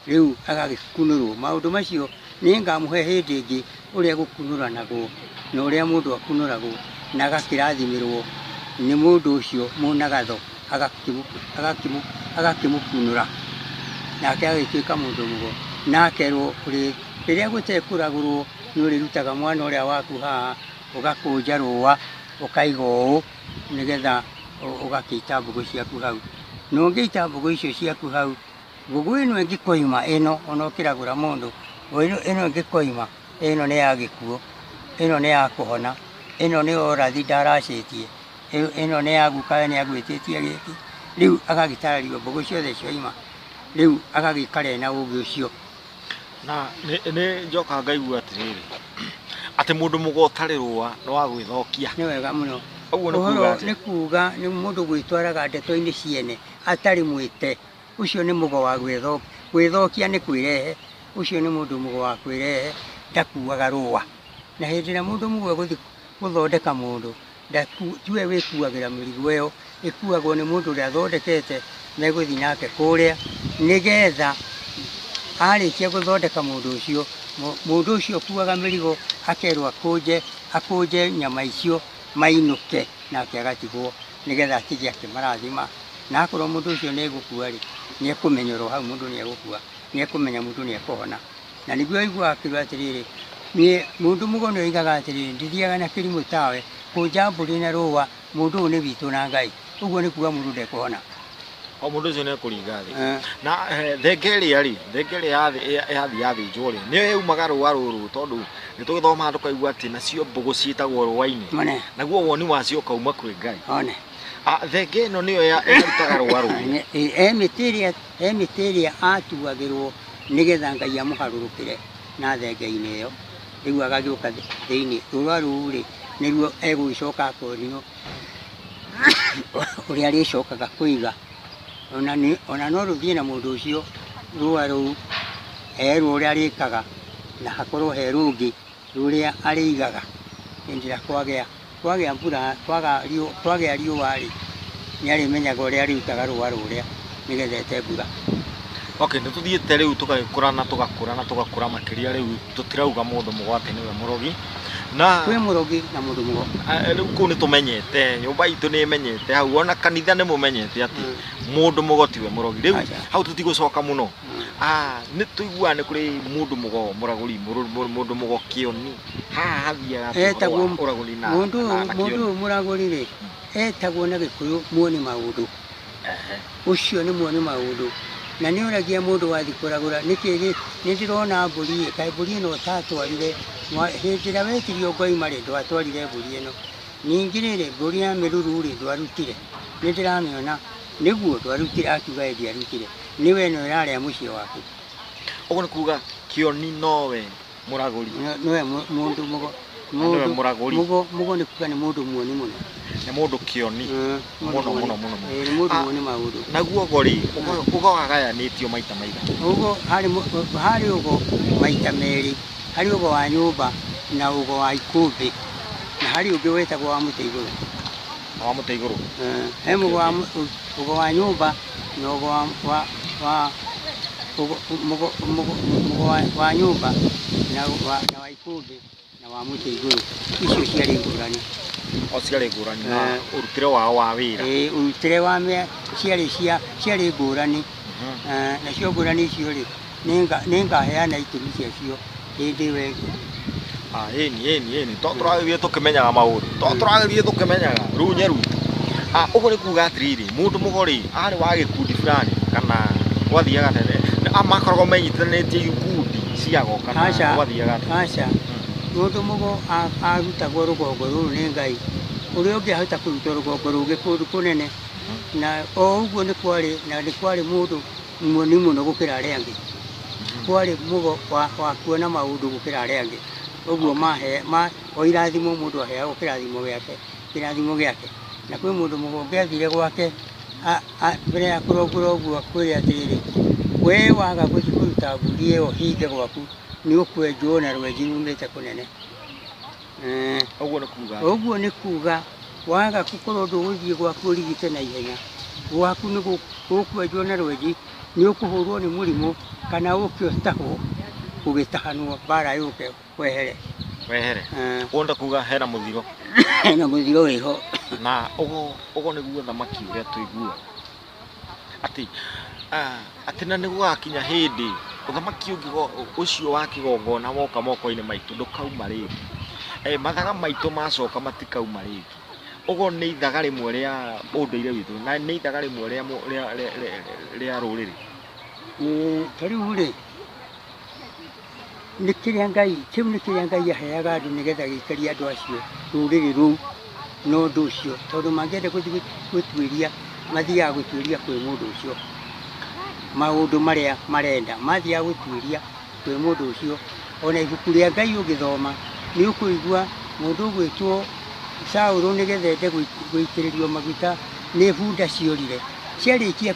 [SPEAKER 2] rĩu agagĩkunũrwo. Maũndũ macio nĩ ngamũhe hĩndĩ ĩngĩ ũrĩa gũkunũranagwo na ũrĩa mũndũ akunũragwo na agakĩrathimĩrwo nĩ mũndũ ũcio mũnagatho agakĩmũkunũra nake agĩtuĩka mũndũ mũgo. Na akerwo rĩrĩa gũtekũragũrwo nĩ ũrĩrutaga mwana ũrĩa waku haha, ũgakũnja rũa ũkaiga ũũ nĩgetha ũgakĩita mbũgũ ciaku hau. Na ũngĩita mbũgũ icio ciaku hau, mbũgũ ĩno ĩngĩkoima ĩno ona ũkĩragũra mũndũ, ĩno ĩngĩkoima ĩno nĩ ya gĩkuũ, ĩno nĩ ya kũhona, ĩno nĩ ũrathi ndaracĩtie, ĩno nĩ ya guka nĩ agwĩtĩtie gĩkĩ. Rĩu agagĩtarĩrio mbũgũ ciothe cioima, rĩu agagĩikara ena ũgĩ ũcio.
[SPEAKER 1] Na nĩ njokaga ngaigua atĩrĩrĩ, atĩ mũndũ mũgo ũtarĩ rũa nĩ wa gwĩthokia.
[SPEAKER 2] Nĩ wega mũno.
[SPEAKER 1] Ũguo nĩ kuuga atĩa?
[SPEAKER 2] Nĩ kuuga nĩ mũndũ gwĩtwaraga ndeto-inĩ ciene atarĩ mwĩte. Ũcio nĩ mũgo wa gwĩthokia. Gwĩthokia nĩ kwĩrehe. Ũcio nĩ mũndũ mũgo wa kwĩrehe, ndakuaga rũa. Na hĩndĩ ĩrĩa mũndũ mũgo egũthiĩ gũthondeka mũndũ, tiwe wĩkuagĩra mĩrigo ĩyo, ĩkuagwo nĩ mũndũ ũrĩa athondekete, megũthiĩ nake kũrĩa, nĩgetha arĩkia gũthondeka mũndũ ũcio, mũndũ ũcio ũkuaga mĩrigo akerwo akũnje nyama icio mainũke, nake agatigwo nĩgetha atige akĩmarathima. Na akorwo mũndũ ũcio nĩ egũkua rĩ, nĩ ekũmenya oro hau mũndũ nĩ egũkua, nĩ ekũmenya mũndũ nĩ ekũhona. Na nĩguo aiguaga akiuga atĩrĩrĩ, niĩ mũndũ mũgo nĩ oigaga atĩrĩrĩ, ndithiaga na kĩrimũ tawe, kũnja mbũri na rũa, mũndũ ũyũ nĩ witũ na Ngai. Ũguo nĩ kuga mũndũ ndekũhona.
[SPEAKER 1] O mũndũ ũcio nĩ ekũringa thĩ. Na thenge ĩrĩa rĩ, thenge ĩrĩa yathiĩ yathĩnjwo rĩ, nĩyo yaumaga rũa rũrũ, tondũ nĩ tũgĩthomaga tũkaigua atĩ nacio mbũgũ ciĩtagwo rũa-inĩ. Naguo woni wacio ũkauma kwĩ Ngai. Thenge ĩno nĩyo yarutaga rũa rũrũ.
[SPEAKER 2] He mĩtĩ ĩrĩa atuagĩrwo nĩgetha Ngai amũharũrũkĩre na thenge-inĩ ĩyo. Rĩu agagĩũka thĩinĩ. Rũa rũu rĩ, nĩruo egũgĩcoka akonio ũrĩa arĩcokaga kũiga. Ona no rũthiĩ na mũndũ ũcio rũa rũu, erwo ũrĩa arĩkaga, na hakorwo he rũngĩ rũrĩa arĩigaga. Hĩndĩ ĩrĩa kwagĩa mbura, kwagĩa riũa rĩ, nĩ arĩmenyaga ũrĩa arĩrutaga rũa rũrĩa nĩgetha ete mbura.
[SPEAKER 1] Okay, nĩ tũthiĩte rĩu tũgagĩkũra na tũgakũra na tũgakũra makĩria rĩu tũtirauga mũndũ mũgwate nĩwe mũrogi. Na
[SPEAKER 2] Kwĩ mũrogi na mũndũ mũgo.
[SPEAKER 1] Rĩu kũu nĩ tũmenyete, nyũmba itũ nĩ ĩmenyete hau, ona kanitha nĩ mũmenyete atĩ mũndũ mũgo tiwe mũrogi. Rĩu hau tũtigũcoka mũno. Nĩ tũiguaga nĩ kũrĩ mũndũ mũgo mũragũri, mũndũ mũgo kĩoni. Haha hathiaga atĩa ũhoro wa ũragũri na
[SPEAKER 2] Mũndũ
[SPEAKER 1] kĩoni?
[SPEAKER 2] ũyũ mũragũri rĩ, etagwo na Gĩkũyũ muoni maũndũ. Ũcio nĩ muoni maũndũ. Na nĩ ũragia mũndũ wathiĩ kũragũra nĩkĩ nĩ ndĩrona mbũri ĩ, kaĩ mbũri ĩno ũtatwarire hĩndĩ ĩrĩa wetirio ngoima rĩ, ndwatwarire mbũri ĩno. Ningĩ rĩrĩ, mbũri ya mĩruru rĩ, ndwarutire. Nĩ ndĩramĩona nĩguo ndwarutire, akiuga ĩ ndiarutire. Nĩwe ĩno ĩrarĩa mũciĩ waku.
[SPEAKER 1] Ũguo nĩ kuga kĩoni nowe mũragũri.
[SPEAKER 2] Nowe mũndũ mũgo.
[SPEAKER 1] Nowe mũragũri.
[SPEAKER 2] Mũgo nĩ kuga nĩ mũndũ muoni mũno.
[SPEAKER 1] Nĩ mũndũ kĩoni. Mũno, mũno, mũno, mũno.
[SPEAKER 2] Nĩ mũndũ muoni maũndũ.
[SPEAKER 1] Naguo ũgo rĩ, ũgo wagayanĩtio maita maigana?
[SPEAKER 2] Ũgo harĩ ũgo maita merĩ, harĩ ũgo wa nyũmba na ũgo wa ikũmbĩ, na harĩ ũngĩ wetagwo wa mũtĩ igũrũ.
[SPEAKER 1] Wa mũtĩ igũrũ?
[SPEAKER 2] He mũgo wa ũgo wa nyũmba na ũgo wa wa ũgo, mũgo, mũgo, mũgo wa nyũmba na wa ikũmbĩ na wa mũtĩ igũrũ. Icio ciarĩ ngũrani.
[SPEAKER 1] O ciarĩ ngũrani na ũrutĩre wao wa wĩra.
[SPEAKER 2] Ũrutĩre wa ciarĩ cia, ciarĩ ngũrani. Nacio ngũrani icio rĩ, nĩ ngaheana itũmi ciacio hĩndĩ ĩyo ĩngĩ.
[SPEAKER 1] Ĩni, ĩni, ĩni. Tũragĩthiĩ tũkĩmenyaga maũndũ. Tũragĩthiĩ tũkĩmenyaga runye rwitũ. Ũguo nĩ kuga atĩrĩrĩ, mũndũ mũgo rĩ, arĩ wa gĩkundi fulani kana gwathiaga tene, makoragwo menyitanĩtie ikundi ciago kana gwathiaga atĩa?
[SPEAKER 2] Aca. Mũndũ mũgo arutagwo rũgongo rũrũ nĩ Ngai, ũrĩa ũngĩahota kũrutwo rũgongo rũngĩ kũndũ kũnene. Na o ũguo nĩ kwarĩ, na nĩ kwarĩ mũndũ muoni mũno gũkĩra arĩa angĩ. Kwarĩ mũgo wa kuona maũndũ gũkĩra arĩa angĩ. Ũguo o irathimo mũndũ aheagwo kĩrathimo gĩake, kĩrathimo gĩake. Na kwĩ mũndũ mũgo ũngĩathire gwake, mbere ya kũrongora ũguo akwĩre atĩrĩrĩ, we waga gũthiĩ kũruta mbũri ĩyo hinge gwaku, nĩ ũkwenjwo na rwenji rumĩte kũnene.
[SPEAKER 1] Ũguo nĩ kuga?
[SPEAKER 2] Ũguo nĩ kuga waga gũkorwo ndũgũthiĩ gwaku ũrigite na ihenya, gwaku nĩ gũkwenjwo na rwenji, nĩ ũkũhũrwo nĩ mũrimũ kana ũke ũtahwo, ũgĩtahanwo mbara yũke wehere.
[SPEAKER 1] Wehere. Ũguo nĩ kuga hena mũthiro.
[SPEAKER 2] Hena mũthiro wĩho.
[SPEAKER 1] Na ũguo nĩguo thamaki ũrĩa tũiguaga. Atĩ, atĩ na nĩgũgakinya hĩndĩ ũthamaki ũngĩ ũcio wa kĩgongona woka moko-inĩ maitũ ndũkauma rĩngĩ. Mathaga maitũ macoka matikauma rĩngĩ. Ũguo nĩ ithaga rĩmwe rĩa ũndũire witũ na nĩ ithaga rĩmwe rĩa rũrĩrĩ.
[SPEAKER 2] Ta rĩu rĩ, nĩ kĩrĩa Ngai, kĩu nĩ kĩrĩa Ngai aheaga andũ nĩgetha gĩikarie andũ acio rũrĩrĩ rũu na ũndũ ũcio, tondũ mangĩenda gũthiĩ gũtuĩria, mathiaga gũtuĩria kwĩ mũndũ ũcio maũndũ marĩa marenda, mathiaga gũtuĩria kwĩ mũndũ ũcio. Ona ibuku rĩa Ngai ũngĩthoma nĩ ũkũigua mũndũ ũgwĩtwo Saũlũ nĩgetha ende gũitĩrĩrio maguta nĩ bunda ciorire. Ciarĩkia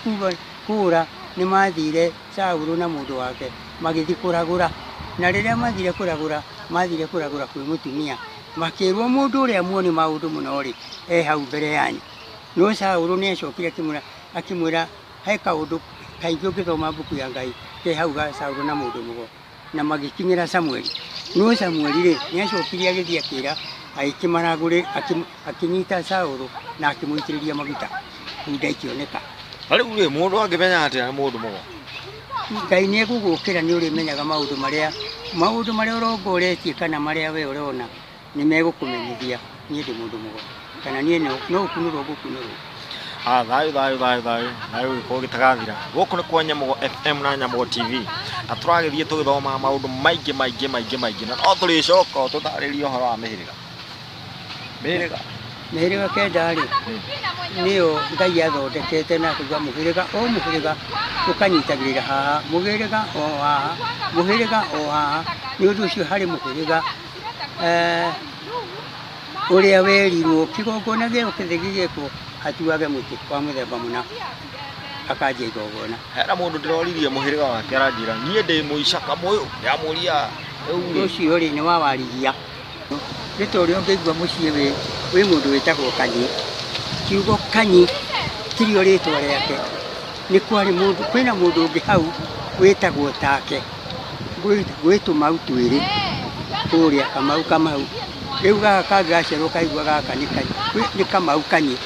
[SPEAKER 2] kũra nĩ mathire Saũlũ na mũndũ wake magĩthiĩ kũragũra. Na rĩrĩa mathire kũragũra, mathire kũragũra kwĩ mũtumia, makĩrwo mũndũ ũrĩa muoni maũndũ mũno rĩ, e hau mbere yanyu. No Saũlũ nĩ acokire akĩmwĩra he kaũndũ kaingĩ ũngĩthoma mbuku ya Ngai ke hau ga Saũlũ na mũndũ mũgo, na magĩkinyĩra Samueli. No Samueli rĩ, nĩ acokire agĩthiĩ akĩra, agĩkĩmaragũrĩ, akĩnyita Saũlũ na akĩmũitĩrĩria maguta, bunda ikĩoneka.
[SPEAKER 1] Na rĩu rĩ, mũndũ angĩmenya atĩa nĩ mũndũ mũgo?
[SPEAKER 2] Ngai nĩ egũgũkĩra, nĩ ũrĩmenyaga maũndũ marĩa, maũndũ marĩa ũrongoretie kana marĩa we ũrona nĩ megũkũmenyithia niĩ ndĩ mũndũ mũgo kana niĩ no ũkunũrwo ngũkunũrwo.
[SPEAKER 1] Thayũ, thayũ, thayũ, thayũ, thayũ gĩkorwo gĩtagathira. Gũkũ nĩ kwa Nyamugo FM na Nyamugo TV. Na tũragĩthiĩ tũgĩthoma maũndũ maingĩ, maingĩ, maingĩ, maingĩ. Na no tũrĩcoka tũtarĩrie ũhoro wa mĩhĩrĩga. Mĩhĩrĩga.
[SPEAKER 2] Mĩhĩrĩga kenda rĩ, nĩyo Ngai athondekete na akauga mũhĩrĩga o mũhĩrĩga ũkanyitagĩrĩra haha, mũhĩrĩga o haha, mũhĩrĩga o haha. Nĩ ũndũ ũcio harĩ mũhĩrĩga, ũrĩa werirwo kĩgongona gĩothe gĩgĩkwo atuage mũtĩ wa mũthemba mũna akanjia igongona.
[SPEAKER 1] Hena mũndũ ndĩroririe mũhĩrĩga wake aranjĩra niĩ ndĩ mũica kamũyũ, ndĩramũria rĩu rĩ.
[SPEAKER 2] Ũcio rĩ nĩ wa warigia. Nĩ ta ũrĩa ũngĩigua mũciĩ wĩ mũndũ wĩtagwo Kanyi. Kiugo Kanyi tirio rĩtwa rĩake. Nĩ kwarĩ mũndũ, kwĩna mũndũ ũngĩ hau wĩtagwo take. Gwĩ tũmau twĩrĩ kũrĩa Kamau Kamau. Rĩu gaka kangĩ gaciarwo kaigua gaka nĩ Kamau Kanye.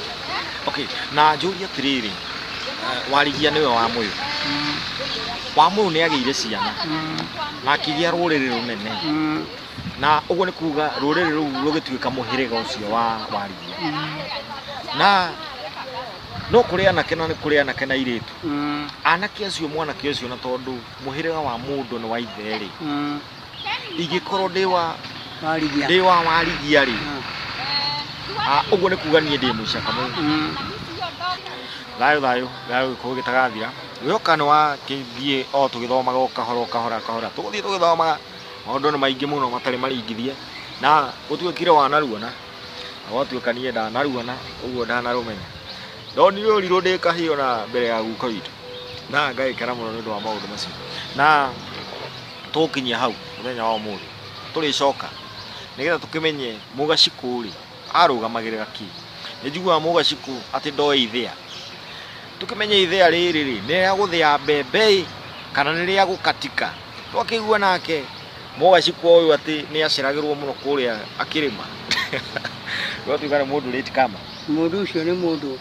[SPEAKER 1] Okay, na njũrie atĩrĩrĩ, Warigia nĩwe wa Mũyũ. Wa Mũyũ nĩ agĩire ciana na akĩgĩa rũrĩrĩ rũnene, na ũguo nĩ kuga rũrĩrĩ rũu rũgĩtuĩka mũhĩrĩga ũcio wa Warigia. Na no kũrĩ anake na nĩ kũrĩ anake na airĩtu. Anake acio mwanake ũcio, na tondũ mũhĩrĩga wa mũndũ nĩ wa ithe rĩ, ingĩkorwo ndĩ wa
[SPEAKER 2] Warigia,
[SPEAKER 1] ndĩ wa Warigia rĩ, ũguo nĩ kuga niĩ ndĩ mũicaka mũno. Thayũ thayũ thayũ gĩkũyũ gĩtagathira. Wĩhoka nĩ wakĩthiĩ o tũgĩthomaga o kahora o kahora kahora, tũgũthiĩ tũgĩthomaga, maũndũ nĩ maingĩ mũno matarĩ maringithie, na gũtuĩkire wanaruona na gwatuĩka niĩ ndanaruona ũguo ndanarũmenya. Ndonire ũrirũ ndĩ kahĩĩ ona mbere ya guka witũ, na ngagĩkena mũno nĩ ũndũ wa maũndũ macio. Na tũgũkinyia hau mũthenya wa ũmũthĩ, tũrĩcoka nĩgetha tũkĩmenye Mũgacikũ rĩ arũgamagĩrĩra kĩ. Nĩ njiguaga Mũgacikũ atĩ ndoĩ ithĩa. Tũkĩmenye ithĩa rĩrĩ rĩ, nĩ rĩa gũthĩa mbembe kana nĩ rĩa gũkatika. Twakĩigua nake Mũgacikũ ũyũ atĩ nĩ aceragĩrwo mũno kũrĩa akĩrĩma. Gwatuĩka nĩ mũndũ late kama.
[SPEAKER 2] Mũndũ ũcio nĩ mũndũ,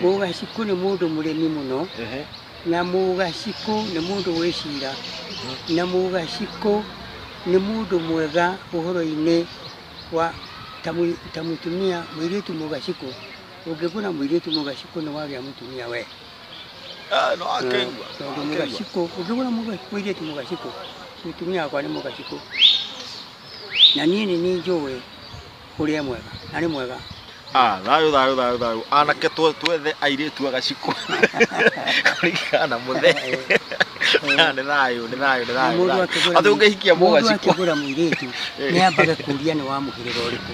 [SPEAKER 2] Mũgacikũ nĩ mũndũ mũrĩmi mũno, na Mũgacikũ nĩ mũndũ wĩcira, na Mũgacikũ nĩ mũndũ mwega ũhoro-inĩ wa ta mũtumia, mũirĩtu Mũgacikũ. Ũngĩgũra mũirĩtu Mũgacikũ nĩ wagĩa mũtumia we.
[SPEAKER 1] No akĩigua.
[SPEAKER 2] Tondũ Mũgacikũ, ũngĩgũra mũirĩtu Mũgacikũ, mũtumia wakwa nĩ Mũgacikũ. Na niĩ nĩ niĩ njũĩ ũrĩa mwega, na nĩ mwega.
[SPEAKER 1] Thayũ thayũ thayũ thayũ. Anake twethe airĩtu agacikũ. Kũringana na mũthee. Nĩ thayũ, nĩ thayũ, nĩ thayũ. Atĩ ũngĩhikia
[SPEAKER 2] Mũgacikũ. Mũndũ akĩgũra mũirĩtu nĩ ambaga kũũria nĩ wa mũhĩrĩga ũrĩkũ.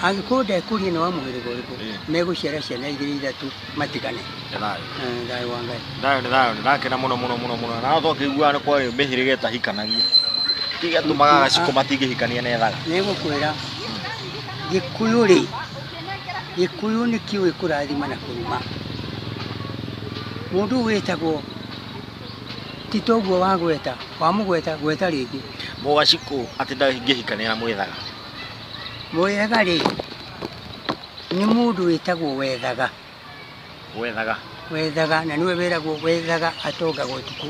[SPEAKER 2] Angĩkorwo ndekũria nĩ wa mũhĩrĩga ũrĩkũ, megũciara ciana igĩrĩ ithatũ matigane.
[SPEAKER 1] Nĩ thayũ.
[SPEAKER 2] Thayũ wa Ngai.
[SPEAKER 1] Thayũ nĩ thayũ, nĩ ndakena mũno mũno mũno mũno. Na twakĩiguaga nĩ kwarĩ mĩhĩrĩga ĩtahikanagia. Kĩĩ gĩatũmaga agacikũ matingĩhikania na ethaga?
[SPEAKER 2] Nĩngũkwĩra, Gĩkũyũ rĩ, Gĩkũyũ nĩ kĩũĩ kũrathima na kũruma. Mũndũ ũyũ wĩtagwo ti toguo wagweta, wamũgweta gweta rĩngĩ.
[SPEAKER 1] Mũgacikũ atĩ ndangĩhikania na mwĩthaga.
[SPEAKER 2] Mwĩthaga rĩ, nĩ mũndũ wĩtagwo wethaga.
[SPEAKER 1] Wethaga.
[SPEAKER 2] Wethaga, na nĩwe wĩragwo wethaga atongaga ũtukũ.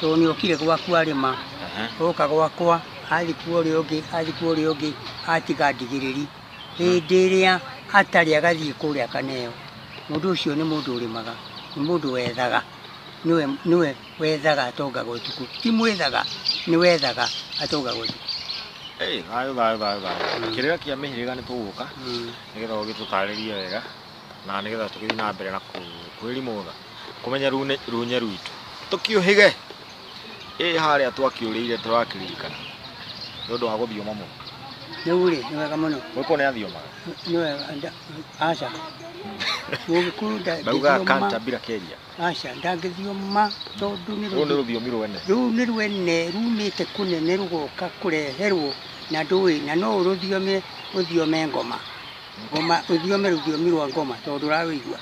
[SPEAKER 2] Tondũ nĩ okire gwaku arĩma, oka gwakwa, athiĩ kwa ũrĩa ũngĩ, athiĩ kwa ũrĩa ũngĩ, atiga ndigĩrĩri. Hĩndĩ ĩrĩa atarĩ agathiĩ kũrĩa akaneo. Mũndũ ũcio nĩ mũndũ ũrĩmaga, nĩ mũndũ wethaga. Nĩwe wethaga atongaga ũtukũ. Ti mwĩthaga, nĩ wethaga atongaga ũtukũ.
[SPEAKER 1] Thayũ thayũ thayũ thayũ. Kĩrĩra kĩa mĩhĩrĩga nĩ tũgũka nĩgetha ũgĩtũtarĩrie wega na nĩgetha tũgĩthiĩ na mbere na kwĩrimũtha kũmenya runye rwitũ tũkiũhĩge. Harĩa twakĩũrĩire tũrakĩririkana nĩ ũndũ wa gũthioma mũno.
[SPEAKER 2] Rĩu rĩ, nĩ wega mũno.
[SPEAKER 1] Mũgĩkũyũ nĩ athiomaga?
[SPEAKER 2] Nĩ wega, aca. Mũgĩkũyũ
[SPEAKER 1] ndaugaga kanta bila keria.
[SPEAKER 2] Aca, ndangĩthioma tondũ nĩ
[SPEAKER 1] rũu nĩ rũthiomi rwene.
[SPEAKER 2] Rũu nĩ rwene rumĩte kũnene rũgoka kũreherwo na ndũĩ, na no ũrũthiome ũthiome ngoma. Ngoma, ũthiome rũthiomi rwa ngoma tondũ ũrarũigua.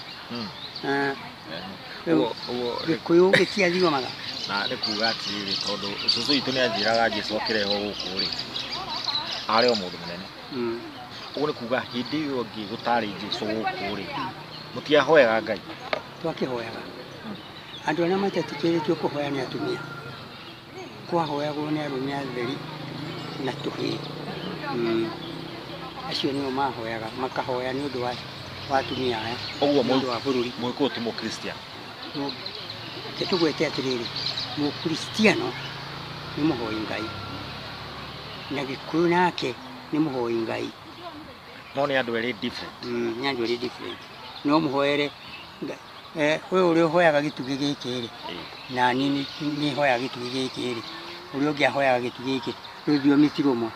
[SPEAKER 2] Gĩkũyũ gĩtiathiomaga.
[SPEAKER 1] Na nĩ kuga atĩrĩrĩ, tondũ cũcũ witũ nĩ anjĩraga Jesũ akĩrehwo gũkũ rĩ, arĩ o mũndũ mũnene. Ũguo nĩ kuga hĩndĩ ĩyo ĩngĩ gũtarĩ Jesũ gũkũ rĩ, mũtiahoyaga Ngai?
[SPEAKER 2] Twakĩhoyaga. Andũ arĩa matetĩkĩrĩtio kũhoya nĩ atumia. Kwahoyagwo nĩ arũme atheri na tũhĩĩ. Acio nĩo mahoyaga, makahoya nĩ ũndũ wa atumia aya.
[SPEAKER 1] Ũguo
[SPEAKER 2] nĩ ũndũ wa bũrũri.
[SPEAKER 1] Mũgĩkũyũ ti Mũkristiano?
[SPEAKER 2] Reke tũgwete atĩrĩrĩ, Mũkristiano nĩ mũhoi Ngai, na Gĩkũyũ nake nĩ mũhoi Ngai.
[SPEAKER 1] No nĩ andũ erĩ different.
[SPEAKER 2] Nĩ andũ erĩ different. No mũhoere ũyũ ũrĩa ũhoyaga gĩtugĩ gĩkĩ rĩ, na niĩ nĩ hoyaga gĩtugĩ gĩkĩ rĩ, ũrĩa ũngĩ ahoyaga gĩtugĩ gĩkĩ, rũthiomi ti rũmwe.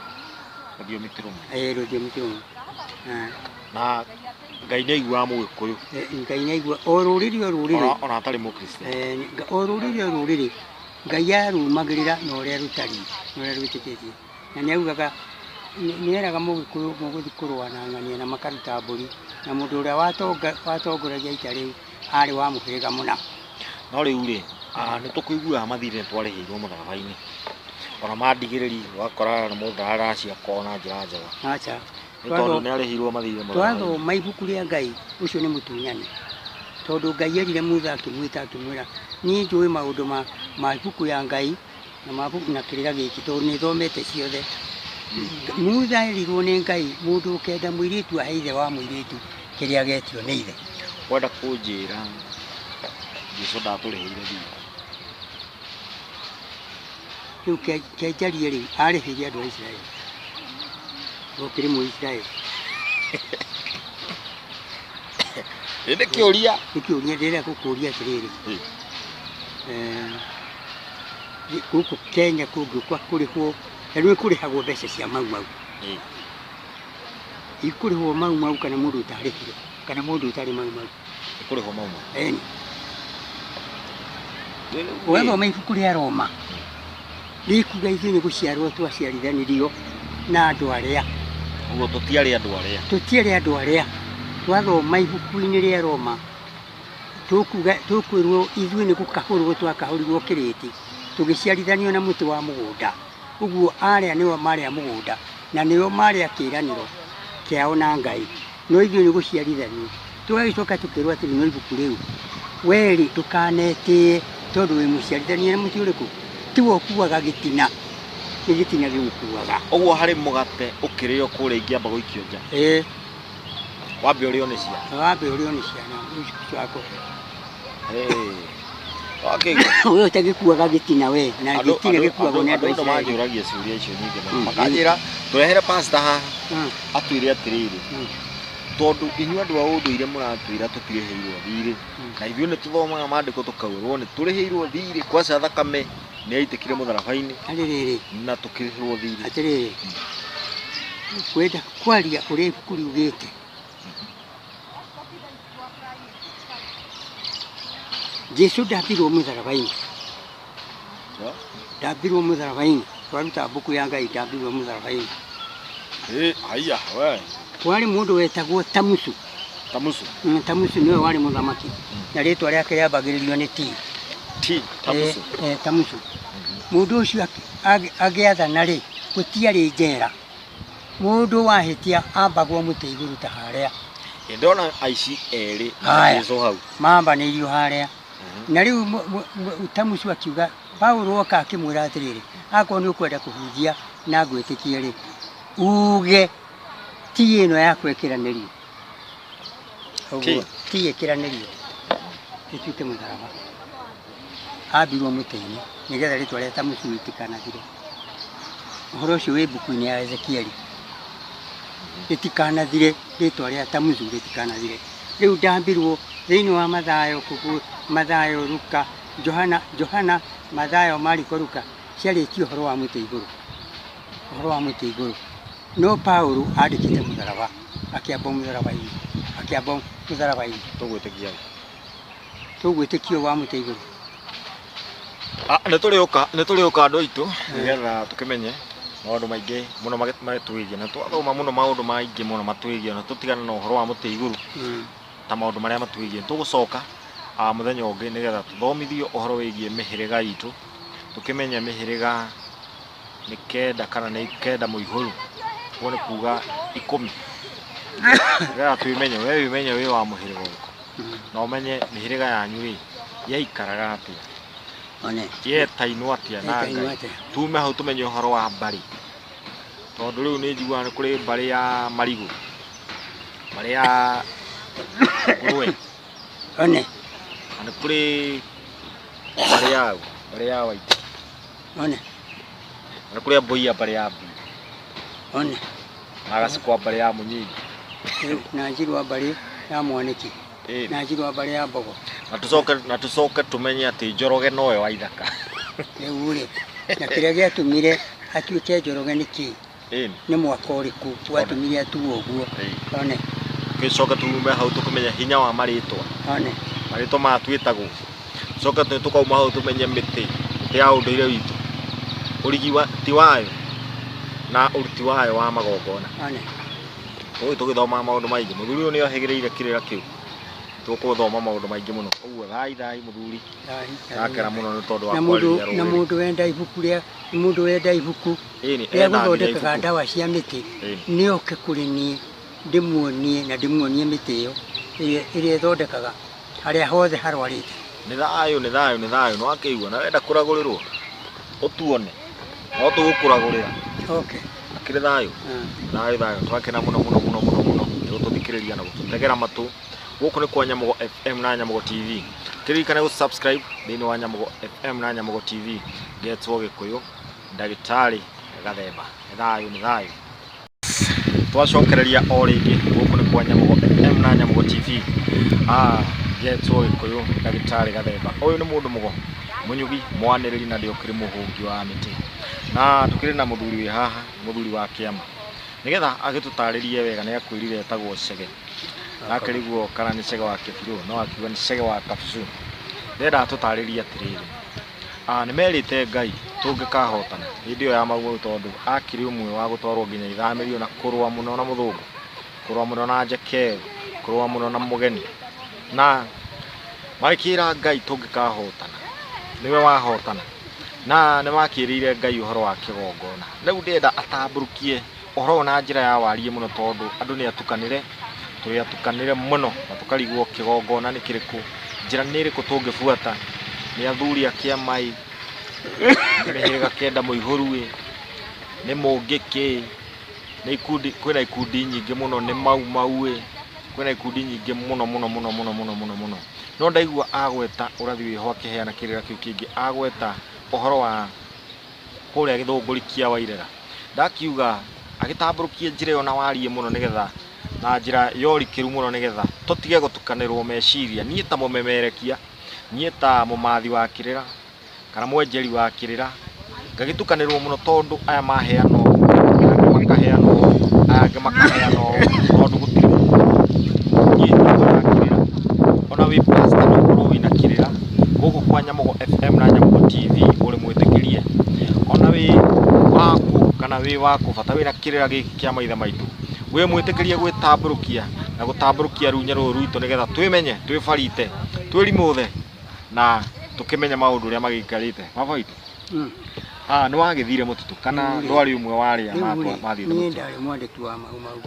[SPEAKER 1] Rũthiomi ti rũmwe.
[SPEAKER 2] Rũthiomi ti rũmwe.
[SPEAKER 1] Na Ngai nĩ aiguaga Mũgĩkũyũ.
[SPEAKER 2] Ngai nĩ aiguaga o rũrĩrĩ o rũrĩrĩ.
[SPEAKER 1] Ona atarĩ Mũkristiano.
[SPEAKER 2] O rũrĩrĩ o rũrĩrĩ Ngai arumagĩrĩra na ũrĩa rũtariĩ, na ũrĩa rwĩtĩkĩtie. Na nĩ augaga, nĩ eraga Mũgĩkũyũ mũgũthiĩ kũrũa na ng'ania na makaruta mbũri, na mũndũ ũrĩa watongoragia ita rĩu arĩ wa mũhĩrĩga mũna.
[SPEAKER 1] No rĩu rĩ, nĩ tũkũiguaga mathirĩ nĩ twarĩhĩirwo mũtharaba-inĩ. Ona mandigĩrĩri ũgakora na mũndũ ndaraciakwo na njĩra njega.
[SPEAKER 2] Aca.
[SPEAKER 1] Nĩ tondũ nĩ arĩhirwo mathirĩ mũtharaba-inĩ.
[SPEAKER 2] Twathoma ibuku rĩa Ngai, ũcio nĩ mũtunyani. Tondũ Ngai erire Musa akĩmwĩta akĩmwĩra, niĩ njũĩ maũndũ ma ibuku ya Ngai na mabuku na kĩrĩra gĩkĩ tondũ nĩ thomete ciothe. Musa erirwo nĩ Ngai mũndũ ũkenda mũirĩtu ahe ithe wa mũirĩtu kĩrĩa agetio nĩ ithe.
[SPEAKER 1] Wenda kũnjĩra Jesũ ndatũrĩhĩire thirĩ.
[SPEAKER 2] Rĩu kenjarie rĩu arĩhĩire andũ a Isiraeli. Ũkĩrĩ Mũisiraeli.
[SPEAKER 1] Nĩ kĩũria.
[SPEAKER 2] Nĩ kĩũria ndĩrenda gũkũria atĩrĩrĩ. Gũkũ Kenya kũngĩũka kũrĩhwo, rĩu kũrĩhagwo mbeca cia Mau Mau. Ikũrĩhwo Mau Mau kana mũndũ ũtarĩhire, kana mũndũ ũtarĩ Mau Mau.
[SPEAKER 1] Ikũrĩhwo Mau Mau.
[SPEAKER 2] Ĩni. Ũgathoma ibuku rĩa Roma, rĩkuga ithuĩ nĩ gũciarwo twaciarithanirio na andũ arĩa.
[SPEAKER 1] Ũguo tũtiarĩ andũ arĩa.
[SPEAKER 2] Tũtiarĩ andũ arĩa. Twathoma ibuku-inĩ rĩa Roma, tũkwĩrwo ithuĩ nĩ gũkahũrwo twakahũrirwo kĩrĩti, tũgĩciarithanio na mũtĩ wa mũgũnda. Ũguo arĩa nĩo marĩ a mũgũnda, na nĩo marĩ a kĩĩranĩro kĩao na Ngai. No ithuĩ nĩ gũciarithanio. Tũgagĩcoka tũkĩrwo atĩrĩ no ibuku rĩu, werĩ ndũkanetĩe tondũ wĩ mũciarithanie na mũtĩ ũrĩkũ? Tiwe ũkuaga gĩtina, nĩ gĩtina gĩgũkuaga.
[SPEAKER 1] Ũguo harĩ mũgate ũkĩrĩo kũrĩa ingĩamba gũikio nja.
[SPEAKER 2] Ĩĩ.
[SPEAKER 1] Wambe ũrĩo nĩ ciana.
[SPEAKER 2] Wambe ũrĩo nĩ ciana, ũcio wa kũhe.
[SPEAKER 1] Wakĩigua?
[SPEAKER 2] We ũtagĩkuaga gĩtina we, na gĩtina gĩkuagwo nĩ andũ a
[SPEAKER 1] Andũ
[SPEAKER 2] Isiraeli.
[SPEAKER 1] manjũragia ciũria icio nyingĩ mũno. Makanjĩra tũrehere pastor haha atwĩre atĩrĩrĩ, tondũ inyuĩ andũ a ũndũire mũratwĩra tũtirĩhĩirwo thirĩ, na ithuĩ nĩ tũthomaga maandĩko tũkaurwo nĩ tũrĩhĩirwo thirĩ, kwaca thakame nĩ yaitĩkire mũtharaba-inĩ
[SPEAKER 2] Atĩrĩrĩ.
[SPEAKER 1] na tũkĩrĩhĩrwo thirĩ.
[SPEAKER 2] Atĩrĩrĩ, kwenda kwaria ũrĩa ibuku riugĩte, Jesu ndambirwo mũtharaba-inĩ. Ndambirwo mũtharaba-inĩ. Twaruta mbuku ya Ngai ndambirwo mũtharaba-inĩ.
[SPEAKER 1] Haiya, we.
[SPEAKER 2] Kwarĩ mũndũ wetagwo Tamusu.
[SPEAKER 1] Tamusu.
[SPEAKER 2] Tamusu nĩwe warĩ mũthamaki. Na rĩtwa rĩake rĩambagĩrĩrio nĩ T.
[SPEAKER 1] T, Tamusu.
[SPEAKER 2] Tamusu. Mũndũ ũcio agĩathana rĩ, gũtiarĩ njera. Mũndũ wahĩtia ambagwo mũtĩ igũrũ ta harĩa.
[SPEAKER 1] Ndona aici erĩ na
[SPEAKER 2] Haya.
[SPEAKER 1] Jesũ hau.
[SPEAKER 2] Mambanĩirio harĩa. Na rĩu Tamusu akiuga, Paulo oka akĩmwĩra atĩrĩrĩ, akorwo nĩ ũkwenda kũhunjia na ngwĩtĩkie rĩ, uge ti ĩno yaku ĩkĩranĩrio. Ũguo, ti ĩkĩranĩrio. Ĩtuĩke mũtharaba. Ambirwo mũtĩ-inĩ nĩgetha rĩtwa rĩa Tamusu rĩtikanathire. Ũhoro ũcio wĩ mbuku-inĩ ya Ezekieli. Rĩtikanathire, rĩtwa rĩa Tamusu rĩtikanathire. Rĩu ndambirwo thĩinĩ wa Mathayo, kũguo Mathayo, Luka, Johana, Mathayo, Mariko, Luka, ciarĩtie ũhoro wa mũtĩ igũrũ. Ũhoro wa mũtĩ igũrũ. No Paulo andĩkĩte mũtharaba, akĩamba mũtharaba-inĩ, akĩamba mũtharaba-inĩ.
[SPEAKER 1] Tũgwĩtĩkia ũ?
[SPEAKER 2] Tũgwĩtĩkia wa mũtĩ igũrũ.
[SPEAKER 1] Nĩ tũrĩũka andũ aitũ, nĩgetha tũkĩmenye maũndũ maingĩ mũno matwĩgiĩ, na twathoma mũno maũndũ maingĩ mũno matwĩgiĩ, na tũtigane na ũhoro wa mũtĩ igũrũ ta maũndũ marĩa matwĩgiĩ. Tũgũcoka mũthenya ũngĩ nĩgetha tũthomithio ũhoro wĩgiĩ mĩhĩrĩga itũ, tũkĩmenye mĩhĩrĩga nĩ kenda kana nĩ kenda mũihũru, ũguo nĩ kuga 10. Nĩgetha twĩmenye, we wĩmenye wĩ wa mũhĩrĩga ũrĩkũ, na ũmenye mĩhĩrĩga yanyu rĩ yaikaraga atĩa, yetainwo atĩa na
[SPEAKER 2] Yetainwo
[SPEAKER 1] Ngai.
[SPEAKER 2] atĩa?
[SPEAKER 1] Tume hau tũmenye ũhoro wa mbarĩ, tondũ rĩu nĩ njiguaga nĩ kũrĩ mbarĩ ya marigũ, mbarĩ ya ngũrwe, na nĩ kũrĩ mbarĩ ya mbarĩ ya waitũ, na nĩ kũrĩ mbũi ya mbarĩ ya mbui, na gacikwa mbarĩ ya mũnyinyi,
[SPEAKER 2] na njirwa mbarĩ ya mwanĩki, na njirwa mbarĩ ya mbogo.
[SPEAKER 1] Na tũcoke tũmenye atĩ Njoroge nowe wa ithaka.
[SPEAKER 2] Rĩu rĩ, na kĩrĩa gĩatũmire atuĩke Njoroge nĩ kĩĩ? Nĩ mwaka ũrĩkũ watũmire atuo ũguo?
[SPEAKER 1] Tũgĩcoke tume hau tũkĩmenye hinya wa marĩtwa. Marĩtwa maya twĩtagwo. Tũcoke tũkauma hau tũmenye mĩtĩ, mĩtĩ ya ũndũire witũ. Ũrigi ti wayo na ũruti wayo wa magongona. Tũgĩthomaga maũndũ maingĩ. Mũthuri ũyũ nĩ ohĩgĩrĩire kĩrĩra kĩu. Tũgũthoma maũndũ maingĩ mũno. Ũguo thai thai mũthuri. Ndakena mũno nĩ tondũ wa
[SPEAKER 2] Na mũndũ
[SPEAKER 1] kwarĩria
[SPEAKER 2] na
[SPEAKER 1] rũrĩrĩ.
[SPEAKER 2] mũndũ wenda ibuku rĩa mũndũ wenda ibuku
[SPEAKER 1] Ĩni,
[SPEAKER 2] rĩa
[SPEAKER 1] ena nginya
[SPEAKER 2] gũthondekaga
[SPEAKER 1] ibuku.
[SPEAKER 2] ndawa cia mĩtĩ
[SPEAKER 1] Ĩni.
[SPEAKER 2] nĩ oke kũrĩ niĩ ndĩmuonie na ndĩmuonie mĩtĩ ĩyo ĩrĩa ĩthondekaga harĩa hothe harwarĩte.
[SPEAKER 1] Nĩ thayũ, nĩ thayũ, nĩ thayũ, nĩ wakĩigua na wenda kũragũrĩrwo ũtuone no tũgũkũragũrĩra.
[SPEAKER 2] Okay.
[SPEAKER 1] Akĩrĩ thayũ. Thayũ thayũ, twakena mũno mũno mũno mũno mũno nĩ gũtũthikĩrĩria na gũtũtegera matũ. Gũkũ nĩ kwa Nyamugo FM na Nyamugo TV. Kĩririkane gũ subscribe thĩinĩ wa Nyamugo FM na Nyamugo TV. Ngetwo Gĩkũyũ Ndagĩtarĩ Gathemba. Nĩ thayũ, nĩ thayũ. Twacokereria o rĩngĩ gũkũ nĩ kwa Nyamugo FM na Nyamugo TV. Ngetwo Gĩkũyũ Ndagĩtarĩ Gathemba. Ũyũ nĩ mũndũ mũgo, mũnyugi, mwanĩrĩri na ndĩũkĩrĩ mũhũngi wa mĩtĩ. Na tũkĩrĩ na mũthuri wĩ haha, mũthuri wa kĩama. Nĩgetha agĩtũtarĩrie wega nĩ akwĩrire etagwo Chege. Akĩrigwo kana nĩ Chege wa Kĩbirũ, no akiuga nĩ Chege wa Kabucu. Ndĩrenda atũtarĩrie atĩrĩrĩ, nĩ merĩte Ngai tũngĩkahotana hĩndĩ ĩyo ya Mau Mau tondũ akĩrĩ ũmwe wa gũtwarwo nginya ithamĩrio na kũrũa mũno na mũthũngũ, kũrũa mũno na Njekeru, kũrũa mũno na mũgeni. Na magĩkĩra Ngai tũngĩkahotana, nĩwe wahotana. Na nĩ makĩrĩire Ngai ũhoro wa kĩgongona. Rĩu ndĩrenda atambũrũkie ũhoro ũyũ na njĩra ya wariĩ mũno tondũ andũ nĩ atukanĩre, tũrĩ atukanĩre mũno na tũkarigwo kĩgongona nĩ kĩrĩkũ, njĩra nĩ ĩrĩkũ tũngĩbuata, nĩ athuri a kĩama ĩ, nĩ mĩhĩrĩga kenda mũihũru ĩ, nĩ mũngĩkĩ, nĩ ikundi, kwĩna ikundi nyingĩ mũno, nĩ Mau Mau ĩ, kwĩna ikundi nyingĩ mũno mũno mũno mũno mũno mũno mũno. No ndaigua agweta ũrathi wĩho akĩheana kĩrĩra kĩu kĩngĩ, agweta ũhoro wa kũrĩa gĩthũngũri kĩa Wairera. Ndakiuga agĩtambũrũkie njĩra ĩyo na wariĩ mũno nĩgetha, na njĩra ya ũrikĩru mũno nĩgetha tũtige gũtukanĩrwo meciria. Niĩ ta mũmemerekia, niĩ ta mũmathi wa kĩrĩra, kana mwenjeri wa kĩrĩra, ngagĩtukanĩrwo mũno tondũ aya maheana ũũ, aya angĩ makaheana ũũ, aya angĩ makaheana ũũ, tondũ gũtirĩ niĩ wa kĩrĩra. Ona wĩ pastor no ũkorwo wĩna kĩrĩra. Gũkũ kwa Nyamugo FM na Nyamugo TV ũrĩ mwĩtĩkĩrie. Ona wĩ waku kana wĩ waku bata wĩna kĩrĩra gĩkĩ kĩa maithe maitũ. Wĩ mwĩtĩkĩrie gwĩtambũrũkia na gũtambũrũkia runya rũrũ rwitũ nĩgetha twĩmenye, twĩbarite, twĩrimũthe na tũkĩmenye maũndũ ũrĩa magĩikarĩte. Baba witũ, nĩ wagĩthire mũtitũ kana ndwarĩ ũmwe wa arĩa mathiĩte
[SPEAKER 2] Niĩ
[SPEAKER 1] mũtitũ?
[SPEAKER 2] ndarĩ mwandĩki wa Mau Mau.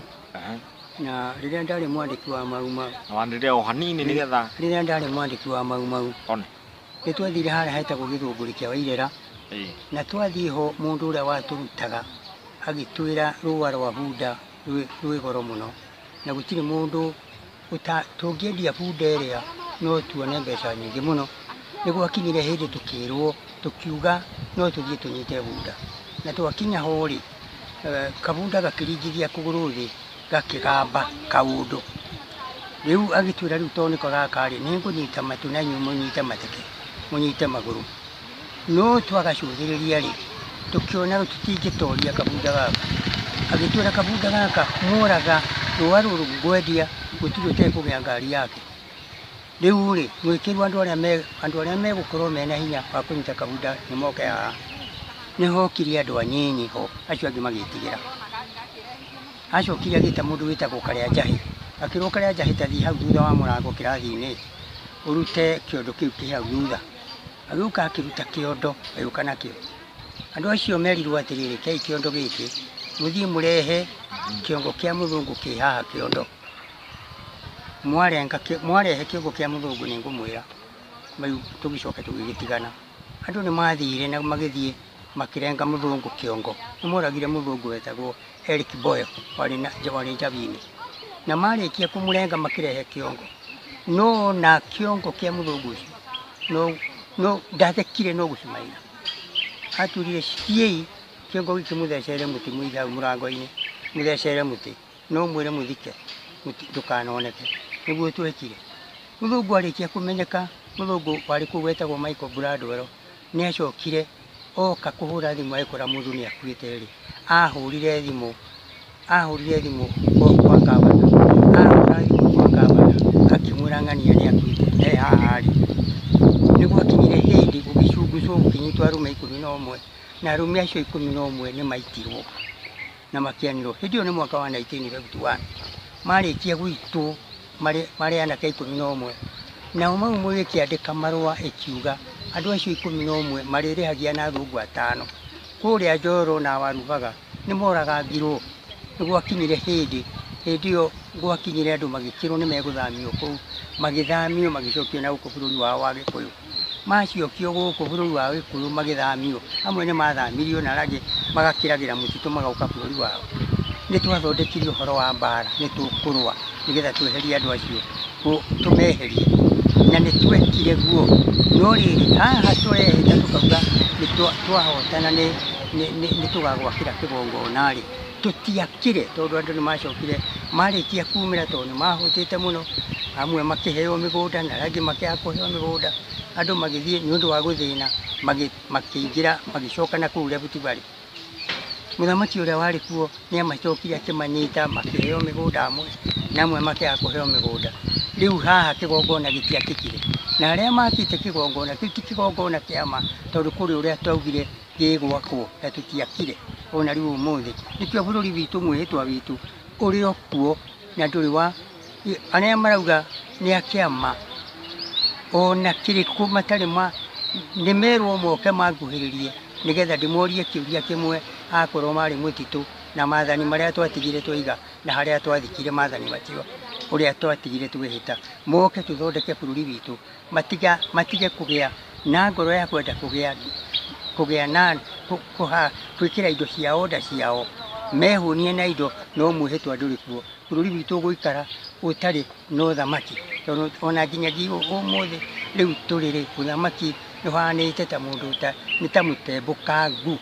[SPEAKER 2] Na rĩrĩa ndarĩ mwandĩki wa Mau Mau,
[SPEAKER 1] Na wanĩrĩre o hanini nĩgetha
[SPEAKER 2] rĩrĩa ndarĩ mwandĩki wa Mau Mau,
[SPEAKER 1] one.
[SPEAKER 2] nĩ twathire harĩa hetagwo gĩthũngũri kĩa Wairera. Na twathiĩ ho mũndũ ũrĩa watũrutaga agĩtwĩra rũa rwa bunda rwĩ goro mũno, na gũtirĩ mũndũ tũngĩendia bunda ĩrĩa no tuone mbeca nyingĩ mũno. Nĩ gwakinyire hĩndĩ tũkĩrwo, tũkiuga no tũthiĩ tũnyite bunda. Na twakinya ho rĩ, kabunda gakĩringithia kũgũrũ thĩ gakĩgamba kaũndũ. Rĩu agĩtwĩra rĩu tondũ nĩko gaka rĩ, nĩ ngũnyita matũ na inyuĩ mũnyite mateke, mũnyite magũrũ. No twagacũthĩrĩria rĩ, tũkĩona tũtingĩtoria kabunda gaka. Agĩtwĩra kabunda gaka mworaga rũa rũrũ ngwendia, gũtirĩ ũtekũgĩa ngari yake. Rĩu rĩ, mwĩkĩrwo andũ arĩa megũkorwo mena hinya wa kũnyita kabunda nĩ moke haha. Nĩ hokire andũ anyinyi ho, acio angĩ magĩtigĩra. Acokire agĩta mũndũ wĩtagwo Karĩa Njahĩ. Akĩrwo Karĩa Njahĩ ta thiĩ hau thutha wa mũrango kĩrathi-inĩ, ũrute kĩondo kĩu kĩ hau thutha. Agĩũka akĩruta kĩondo, agĩũka nakĩo. Andũ acio merirwo atĩrĩrĩ, kei kĩondo gĩkĩ, mũthiĩ mũrehe kĩongo kĩa mũthũngũ kĩ haha kĩondo. Mwarehe kĩongo kĩa mũthũngũ nĩ ngũmwĩra. Rĩu tũgĩcoka tũgĩgĩtigana. Andũ nĩ mathire na magĩthiĩ makĩrenga mũthũngũ kĩongo. Nĩ moragire mũthũngũ wetagwo Eric Boyle, warĩ Njabini. Na marĩkia kũmũrenga makĩrehe kĩongo. No na kĩongo kĩa mũthũngũ ũcio, no ndathekire no gũcumaira. Atwĩrire ciĩi kĩongo gĩkĩ mũthecere mũtĩ mũige hau mũrango-inĩ, mũthecere mũtĩ, no mwĩre mũthike, ndũkanoneke. Nĩguo twekire. Mũthũngũ arĩkia kũmenyeka, mũthũngũ warĩ kũu wetagwo Michael Bradwell, nĩ acokire oka kũhũra thimũ agĩkora mũndũ nĩ akuĩte rĩ. Ahũrire thimũ, ahũrire thimũ kwa gavana. Ahũra thimũ kwa gavana, akĩmwĩra ng'ania nĩ akuĩte, e haha rĩ. Nĩ gwakinyire hĩndĩ gũgĩcungucwo gũkĩnyitwo arũme 11, na arũme acio 11 nĩ maitirwo na makĩanĩrwo. Hĩndĩ ĩyo nĩ mwaka wa 1951. Marĩkia gũitwo, marĩ anake 11. Nao Mau Mau ĩkĩandĩka marũa ĩkiuga andũ acio 11 marĩrĩhagia na athũngũ 5. Kũrĩa Njoro na Warubaga nĩ moragangirwo. Nĩ gwakinyire hĩndĩ ĩyo gwakinyire andũ magĩkĩrwo nĩ megũthamio kũu, magĩthamio magĩcokio na gũkũ bũrũri wao wa Gĩkũyũ. Macokio gũkũ bũrũri wa Gĩkũyũ magĩthamio, amwe nĩ mathamirio na arĩa angĩ magakĩragĩra mũtitũ magoka bũrũri wao. Nĩ twathondekire ũhoro wa mbara, nĩ tũkũrũa nĩgetha tweherie andũ acio, tũmeherie. Na nĩ twekire guo. No rĩrĩ, haha tũrehĩta tũkauga nĩ twahotana nĩ tũgagwakĩra kĩgongona rĩ, tũtiakire tondũ andũ nĩ macokire marĩkia kumĩra tondũ nĩ mahũtĩte mũno. Amwe makĩheo mĩgũnda na arĩa angĩ makĩaga kũheo mĩgũnda. Andũ magĩthiĩ nĩ ũndũ wa gũthĩna, makĩingĩra magĩcoka na kũu Rift Valley. Mũthamaki ũrĩa warĩ kuo nĩ amacokire akĩmanyita, makĩheo mĩgũnda amwe na amwe makĩaga kũheo mĩgũnda. Rĩu haha kĩgongona gĩtiakĩkire. Na arĩa makĩte kĩgongona kĩu ti kĩgongona kĩa ma, tondũ kũrĩ ũrĩa twaugire gĩgwakwo na tũtiakire ona rĩu ũmũthĩ. Nĩkĩo bũrũri witũ mwĩhĩtwa witũ ũrĩ o kuo na ndũrĩ wa arĩa marauga nĩ a kĩama ona kĩrĩkũ matarĩ ma nĩ merwo moke manguhĩrĩrie nĩgetha ndĩmorie kĩũria kĩmwe akorwo marĩ mũtitũ na maathani marĩa twatigire twaiga na harĩa twathikire maathani macio ũrĩa twatigire twĩhĩta, moke tũthondeke bũrũri witũ, matige kũgĩa na ngoro ya kwenda kũgĩa na gwĩkĩra indo ciao nda ciao, mehũnie na indo no mwĩhĩtwa ndũrĩ kuo. Bũrũri witũ ũgũikara ũtarĩ na ũthamaki, tondũ ona nginyagia ũmũthĩ rĩu tũrĩ rĩ, ũthamaki nĩ ũhanĩte ta mũndũ nĩ ta mũtembũkangu,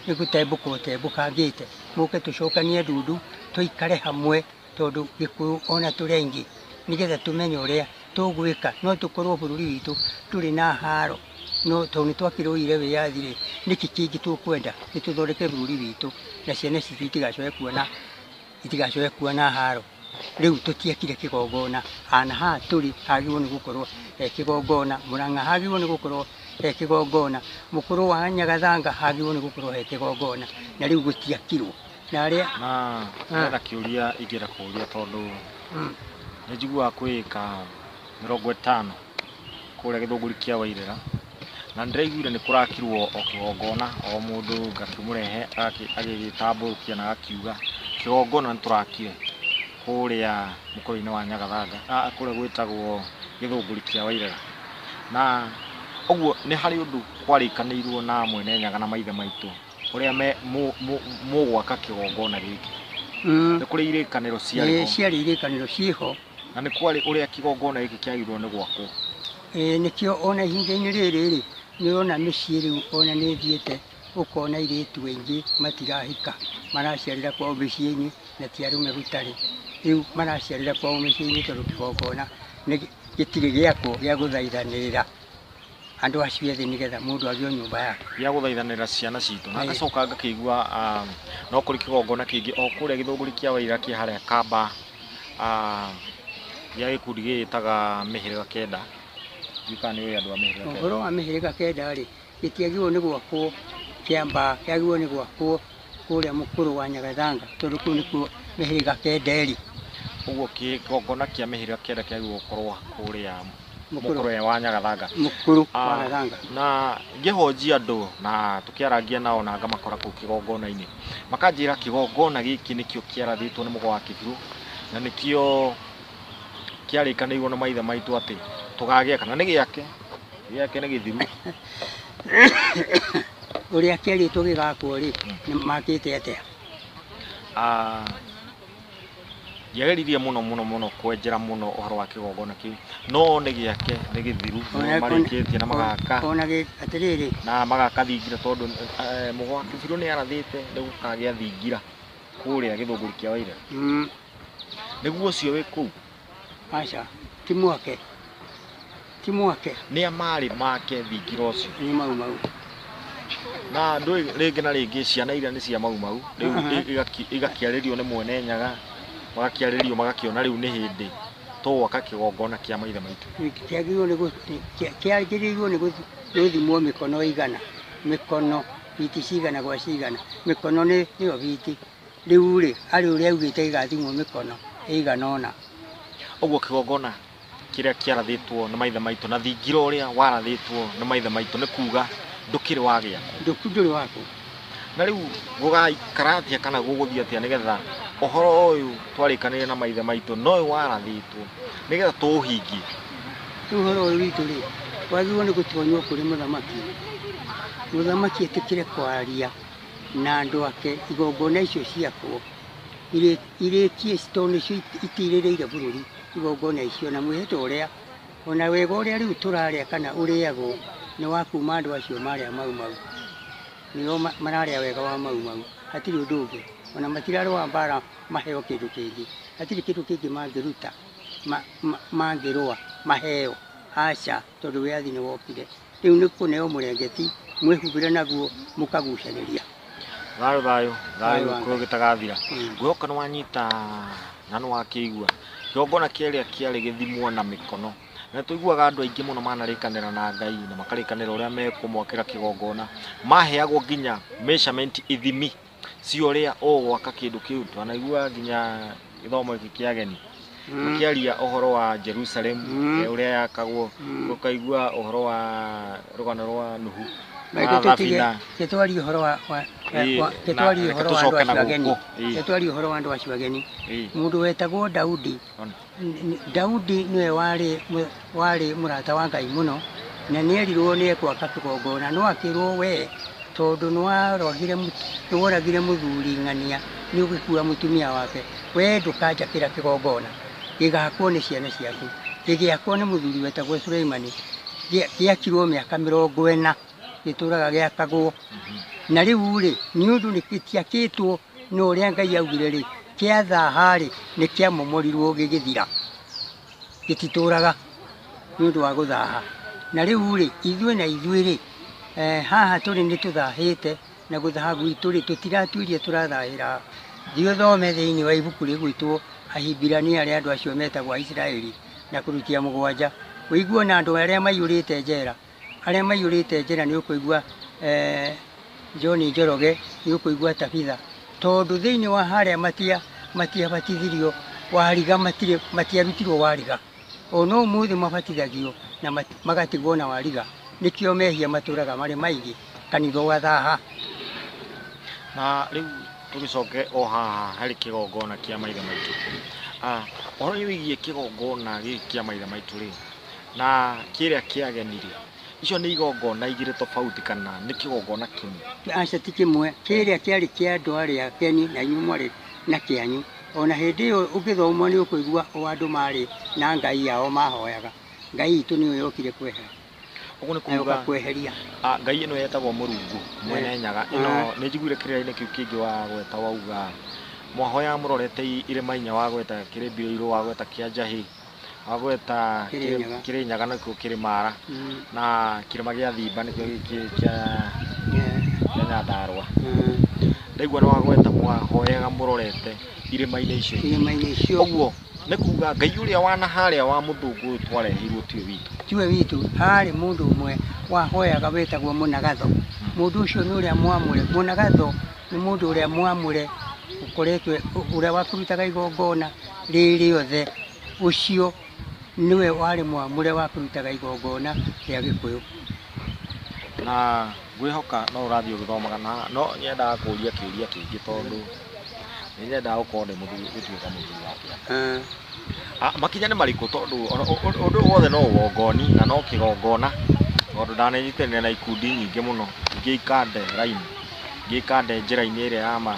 [SPEAKER 2] nĩ gũtembũka ũtembũkangĩte. Mũke tũcokanie ndundu tũikare hamwe, tondũ Gĩkũyũ ona tũrĩ aingĩ, nĩgetha tũmenye ũrĩa tũgwĩka. No tũkorwo bũrũri witũ tũrĩ na haro, no tondũ nĩ twakĩrũire wĩyathi rĩ, nĩkĩ kĩngĩ tũkwenda? Nĩ tũthondeke bũrũri witũ na ciana citũ itigacoke kuona haro. Rĩu tũtiekire kĩgongona, ana haha tũrĩ hagĩrĩirwo nĩ gũkorwo he kĩgongona, Mũrang'a hagĩrĩirwo nĩ gũkorwo he kĩgongona, mũkũrũ wa Nyagathanga hagĩrĩirwo nĩ gũkorwo he kĩgongona, na rĩu gũtiakirwo. Na arĩa
[SPEAKER 1] na hena kĩũria ingĩenda kũũria tondũ nĩ njiguaga kwĩ ĩka 50 kũrĩa Gĩthũngũri kĩa Wairĩra, na nĩndĩraiguire nĩ kũrakirwo o kĩgongona, o mũndũ ngakĩmũrehe agĩgĩtambũrũkia na agakiuga kĩgongona nĩ tũrakire kũrĩa mũkũrũ-inĩ wa Nyagathanga, kũrĩa gwĩtagwo Gĩthũngũri kĩa Wairĩra. Na ũguo nĩ harĩ ũndũ kwarĩkanĩirwo na Mwene Nyaga na maithe maitũ ũrĩa mũgwaka kĩgongona gĩkĩ. Nĩ kũrĩ irĩkanĩro ciarĩ ho.
[SPEAKER 2] Ciarĩ irĩkanĩro ciĩho.
[SPEAKER 1] Na nĩ kwarĩ ũrĩa kĩgongona gĩkĩ kĩagĩrĩirwo nĩ gwakwo.
[SPEAKER 2] Nĩkĩo ona ihinda-inĩ rĩrĩ rĩ, nĩ ũrona mĩciĩ rĩu ona nĩ ĩthiĩte ũkona airĩtu aingĩ matirahika, maraciarĩra kwao mĩciĩ-inĩ na ti arũme gũtarĩ. Rĩu maraciarĩra kwao mĩciĩ-inĩ tondũ kĩgongona gĩtirĩ gĩakwo gĩa gũthaithanĩrĩra andũ acio ethĩ nĩgetha mũndũ agĩe nyũmba yake.
[SPEAKER 1] Gĩa gũthaithanĩrĩra ciana citũ. Na ngacoka ngakĩigua no kũrĩ kĩgongona kĩngĩ o kũrĩa Gĩthũngũri kĩa Wairĩra kĩ harĩa Kamba, gĩa gĩkundi gĩgĩtaga mĩhĩrĩga 9. Ndiũĩ kana nĩ ũĩ andũ a mĩhĩrĩga 9.
[SPEAKER 2] Ũhoro wa mĩhĩrĩga 9 rĩ, gĩtiagĩrĩirwo nĩ gwakwo Kĩambaa, kĩagĩrĩirwo nĩ gwakwo kũrĩa mũkũrũ wa Nyagathanga, tondũ kũu nĩkuo mĩhĩrĩga 9 ĩrĩ.
[SPEAKER 1] Ũguo kĩgongona kĩa mĩhĩrĩga 9 kĩagĩrĩirwo gũkorwo kũrĩa mũkũrũ wa Nyagathanga.
[SPEAKER 2] Mũkũrũ wa Nyagathanga.
[SPEAKER 1] Na ngĩhonjia andũ na tũkĩarangia nao na ngamakora kũu kĩgongona-inĩ, makanjĩra kĩgongona gĩkĩ nĩkĩo kĩarathĩtwo nĩ Mũgo wa Kĩbirũ, na nĩkĩo kĩarĩkanĩirwo na maithe maitũ atĩ tũgagĩaka, na nĩ gĩake, gĩake nĩ gĩthiru.
[SPEAKER 2] Ũrĩa kĩarĩtwo gĩgakwo rĩ, nĩ makĩte atĩa?
[SPEAKER 1] Ndiageririe mũno mũno mũno kwenjera mũno ũhoro wa kĩgongona kĩu, no nĩ gĩake, nĩ gĩthiru, marĩkĩtie na magaka.
[SPEAKER 2] Ona atĩrĩrĩ.
[SPEAKER 1] Na magaka thingira, tondũ Mũgo wa Kĩbirũ nĩ arathĩte nĩ gũkagĩa thingira kũrĩa Gĩthũngũri kĩa Wairĩra. Nĩguo ũcio wĩ kũu?
[SPEAKER 2] Aca, ti mwake. Ti mwake.
[SPEAKER 1] Nĩ a marĩ make thingira ũcio?
[SPEAKER 2] Nĩ Mau Mau.
[SPEAKER 1] Na ndũĩ rĩngĩ na rĩngĩ ciana iria nĩ cia Mau Mau, rĩu igakĩarĩrio nĩ Mwene Nyaga, magakĩarĩrio magakĩona rĩu nĩ hĩndĩ tũgwaka kĩgongona kĩa maithe maitũ.
[SPEAKER 2] Kĩagĩrĩirwo nĩ gũthimwo mĩkono igana, mĩkono biti cigana gwa cigana, mĩkono nĩyo biti. Rĩu rĩ, arĩ ũrĩa augĩte ĩgathimwo mĩkono ĩigana ũna.
[SPEAKER 1] Ũguo kĩgongona kĩrĩa kĩarathĩtwo nĩ maithe maitũ na thingira ũrĩa warathĩtwo nĩ maithe maitũ nĩ kuga ndũkĩrĩ wa gĩakwo.
[SPEAKER 2] Ndũrĩ wako.
[SPEAKER 1] Na rĩu gũgaikara atĩa kana gũgũthiĩ atĩa nĩgetha ũhoro ũyũ twarĩkanĩire na maithe maitũ no ũyũ warathĩtwo nĩgetha tũũhingie?
[SPEAKER 2] Rĩu ũhoro ũyũ witũ rĩ, wagĩrĩirwo nĩ gũtonywo kũrĩ mũthamaki. Mũthamaki etĩkĩre kwaria na andũ ake igongona icio ciakwo irĩkie, tondũ nĩcio itirĩrĩire bũrũri igongona icio, na mwĩhĩtwa ũrĩa ona wega ũrĩa rĩu tũrarĩa kana ũrĩagwo nĩ wa kuma andũ acio marĩa Mau Mau, nĩo mararĩa wega wa Mau Mau, hatirĩ ũndũ ũngĩ. Ona matirarũa mbara maheo kĩndũ kĩngĩ, hatirĩ kĩndũ kĩngĩ mangĩruta mangĩrũa maheo, aca, tondũ wĩyathi nĩ wokire. Rĩu nĩ kũneo mũrengeti mwĩhumbĩre naguo mũkagucanĩria.
[SPEAKER 1] Thayũ thayũ thayũ
[SPEAKER 2] Thayũ wa
[SPEAKER 1] kũrĩ gĩtagathira.
[SPEAKER 2] Mm.
[SPEAKER 1] Ngwĩhoka nĩ wanyita na nĩ wakĩigua kĩgongona kĩrĩa kĩarĩ gĩthimwo na mĩkono, na tũiguaga andũ aingĩ mũno manarĩkanĩra na Ngai na makarĩkanĩra ũrĩa mekũmwakĩra kĩgongona, maheagwo nginya measurement, ithimi cia ũrĩa ũgwaka kĩndũ kĩu. Twanaigua nginya gĩthomo gĩkĩ kĩa ageni makĩaria ũhoro wa Jerusalem, ũrĩa yakagwo, ũkaigua ũhoro wa rũgano rwa Nuhu na thabina.
[SPEAKER 2] Gĩtwarie ũhoro wa
[SPEAKER 1] Ĩĩ, na
[SPEAKER 2] gĩtwarie
[SPEAKER 1] reke
[SPEAKER 2] ũhoro wa andũ
[SPEAKER 1] tũcoke na
[SPEAKER 2] acio ageni.
[SPEAKER 1] gũkũ. Ĩĩ.
[SPEAKER 2] Gĩtwarie ũhoro wa andũ acio ageni.
[SPEAKER 1] Ĩĩ.
[SPEAKER 2] Mũndũ wetagwo Daudi.
[SPEAKER 1] Ona.
[SPEAKER 2] Daudi nĩwe warĩ mũrata wa Ngai mũno, na nĩerirwo nĩ egwaka kĩgongona, no akĩrwo we tondũ nĩworagire mũthuri ng'ania nĩ ũgĩkua mũtumia wake, we ndũkanjakĩra kĩgongona, gĩgakwo nĩ ciana ciaku. Gĩgĩakwo nĩ mũthuri wetagwo Suleimani, gĩakirwo mĩaka 40 gĩtũraga gĩakagwo. Na rĩu rĩ, nĩ ũndũ nĩ gĩtiakĩtwo na ũrĩa Ngai augire rĩ, kĩathaha rĩ, nĩ kĩamomorirwo gĩgĩthira, gĩtitũraga nĩ ũndũ wa gũthaha. Na rĩu rĩ, ithuĩ na ithuĩ rĩ, haha tũrĩ nĩ tũthahĩte, na gũthaha gwitũ rĩ, tũtiratuĩria tũrathahĩra. Thiĩ ũthome thĩinĩ wa ibuku rĩgwĩtwo Ahibirania arĩa andũ acio metagwo Aisiraeli na kũrutia 7, ũigue na andũ arĩa maiyũrĩte njera. Arĩa maiyũrĩte njera nĩ ũkũigua John Njoroge, nĩ ũkũigua Tabitha, tondũ thĩinĩ wa harĩa matiabatithirio wariga, matiarutirwo wariga. Ona ũmũthĩ mabatithagio na magatigwo na wariga, nĩkĩo mehia matũraga marĩ maingĩ, kanitha ũgathaha.
[SPEAKER 1] Na rĩu tũgĩcoke o haha harĩ kĩgongona kĩa maithe maitũ. Ũhoro wĩgiĩ kĩgongona gĩkĩ kĩa maithe maitũ rĩ, na kĩrĩa kĩa ageni rĩ, icio nĩ igongona igĩrĩ tofauti kana nĩ kĩgongona kĩmwe?
[SPEAKER 2] Aca, ti kĩmwe. Kĩrĩa kĩarĩ kĩa andũ arĩa ageni na inyuĩ mwarĩ na kĩanyu. Ona hĩndĩ ĩyo ũgĩthoma nĩ ũkũigua o andũ marĩ na Ngai yao mahoyaga. Ngai itũ nĩyo yokire kwehera.
[SPEAKER 1] Ũguo nĩ
[SPEAKER 2] Na yoka
[SPEAKER 1] kuga
[SPEAKER 2] kweheria.
[SPEAKER 1] Ngai ĩno yetagwo Mũrungu mwene Nyaga. Ĩno nĩ njiguire kĩrĩra-inĩ kĩu kĩngĩ wagweta wauga mwahoyaga mũrorete irĩma inya, wagweta kĩrĩ Mbirũirũ, wagweta kĩa Njahĩ, wagweta
[SPEAKER 2] Kĩrĩnyaga.
[SPEAKER 1] Kĩrĩnyaga nĩkuo kĩrĩ Mara, na kĩrĩma gĩa Thimba nĩkĩo gĩkĩ kĩa Nyandarũa. Ndaigua nĩ wagweta mwahoyaga mũrorete irĩma-inĩ icio.
[SPEAKER 2] Irĩma-inĩ icio.
[SPEAKER 1] Ũguo nĩ kuga Ngai ũrĩa wana harĩa wa mũthũngũ ũyũ twareheirwo tiwe witũ.
[SPEAKER 2] Tiwe witũ. Harĩ mũndũ ũmwe wahoyaga wetagwo Mũnagatho. Mũndũ ũcio nĩ ũrĩa mwamũre. Mũnagatho nĩ mũndũ ũrĩa mwamũre ũkoretwo ũrĩa wakũrutaga igongona rĩrĩothe. Ũcio nĩwe warĩ mwamũre wa kũrutaga igongona rĩa Gĩkũyũ.
[SPEAKER 1] Na ngwĩhoka no ũrathiĩ ũgĩthomaga, na no nyendaga kũũria kĩũria kĩngĩ tondũ nĩ nyendaga gũkorwo ndĩ mũthuri, gũtuĩka mũthuri wa kĩama. Makinya nĩ marĩkũ? Tondũ ũndũ wothe no ũgongoni na no kĩgongona, tondũ ndanenyitanĩra na ikundi nyingĩ mũno, ingĩ ikande raini, ingĩ ikande njĩra-inĩ ĩrĩa ya ma,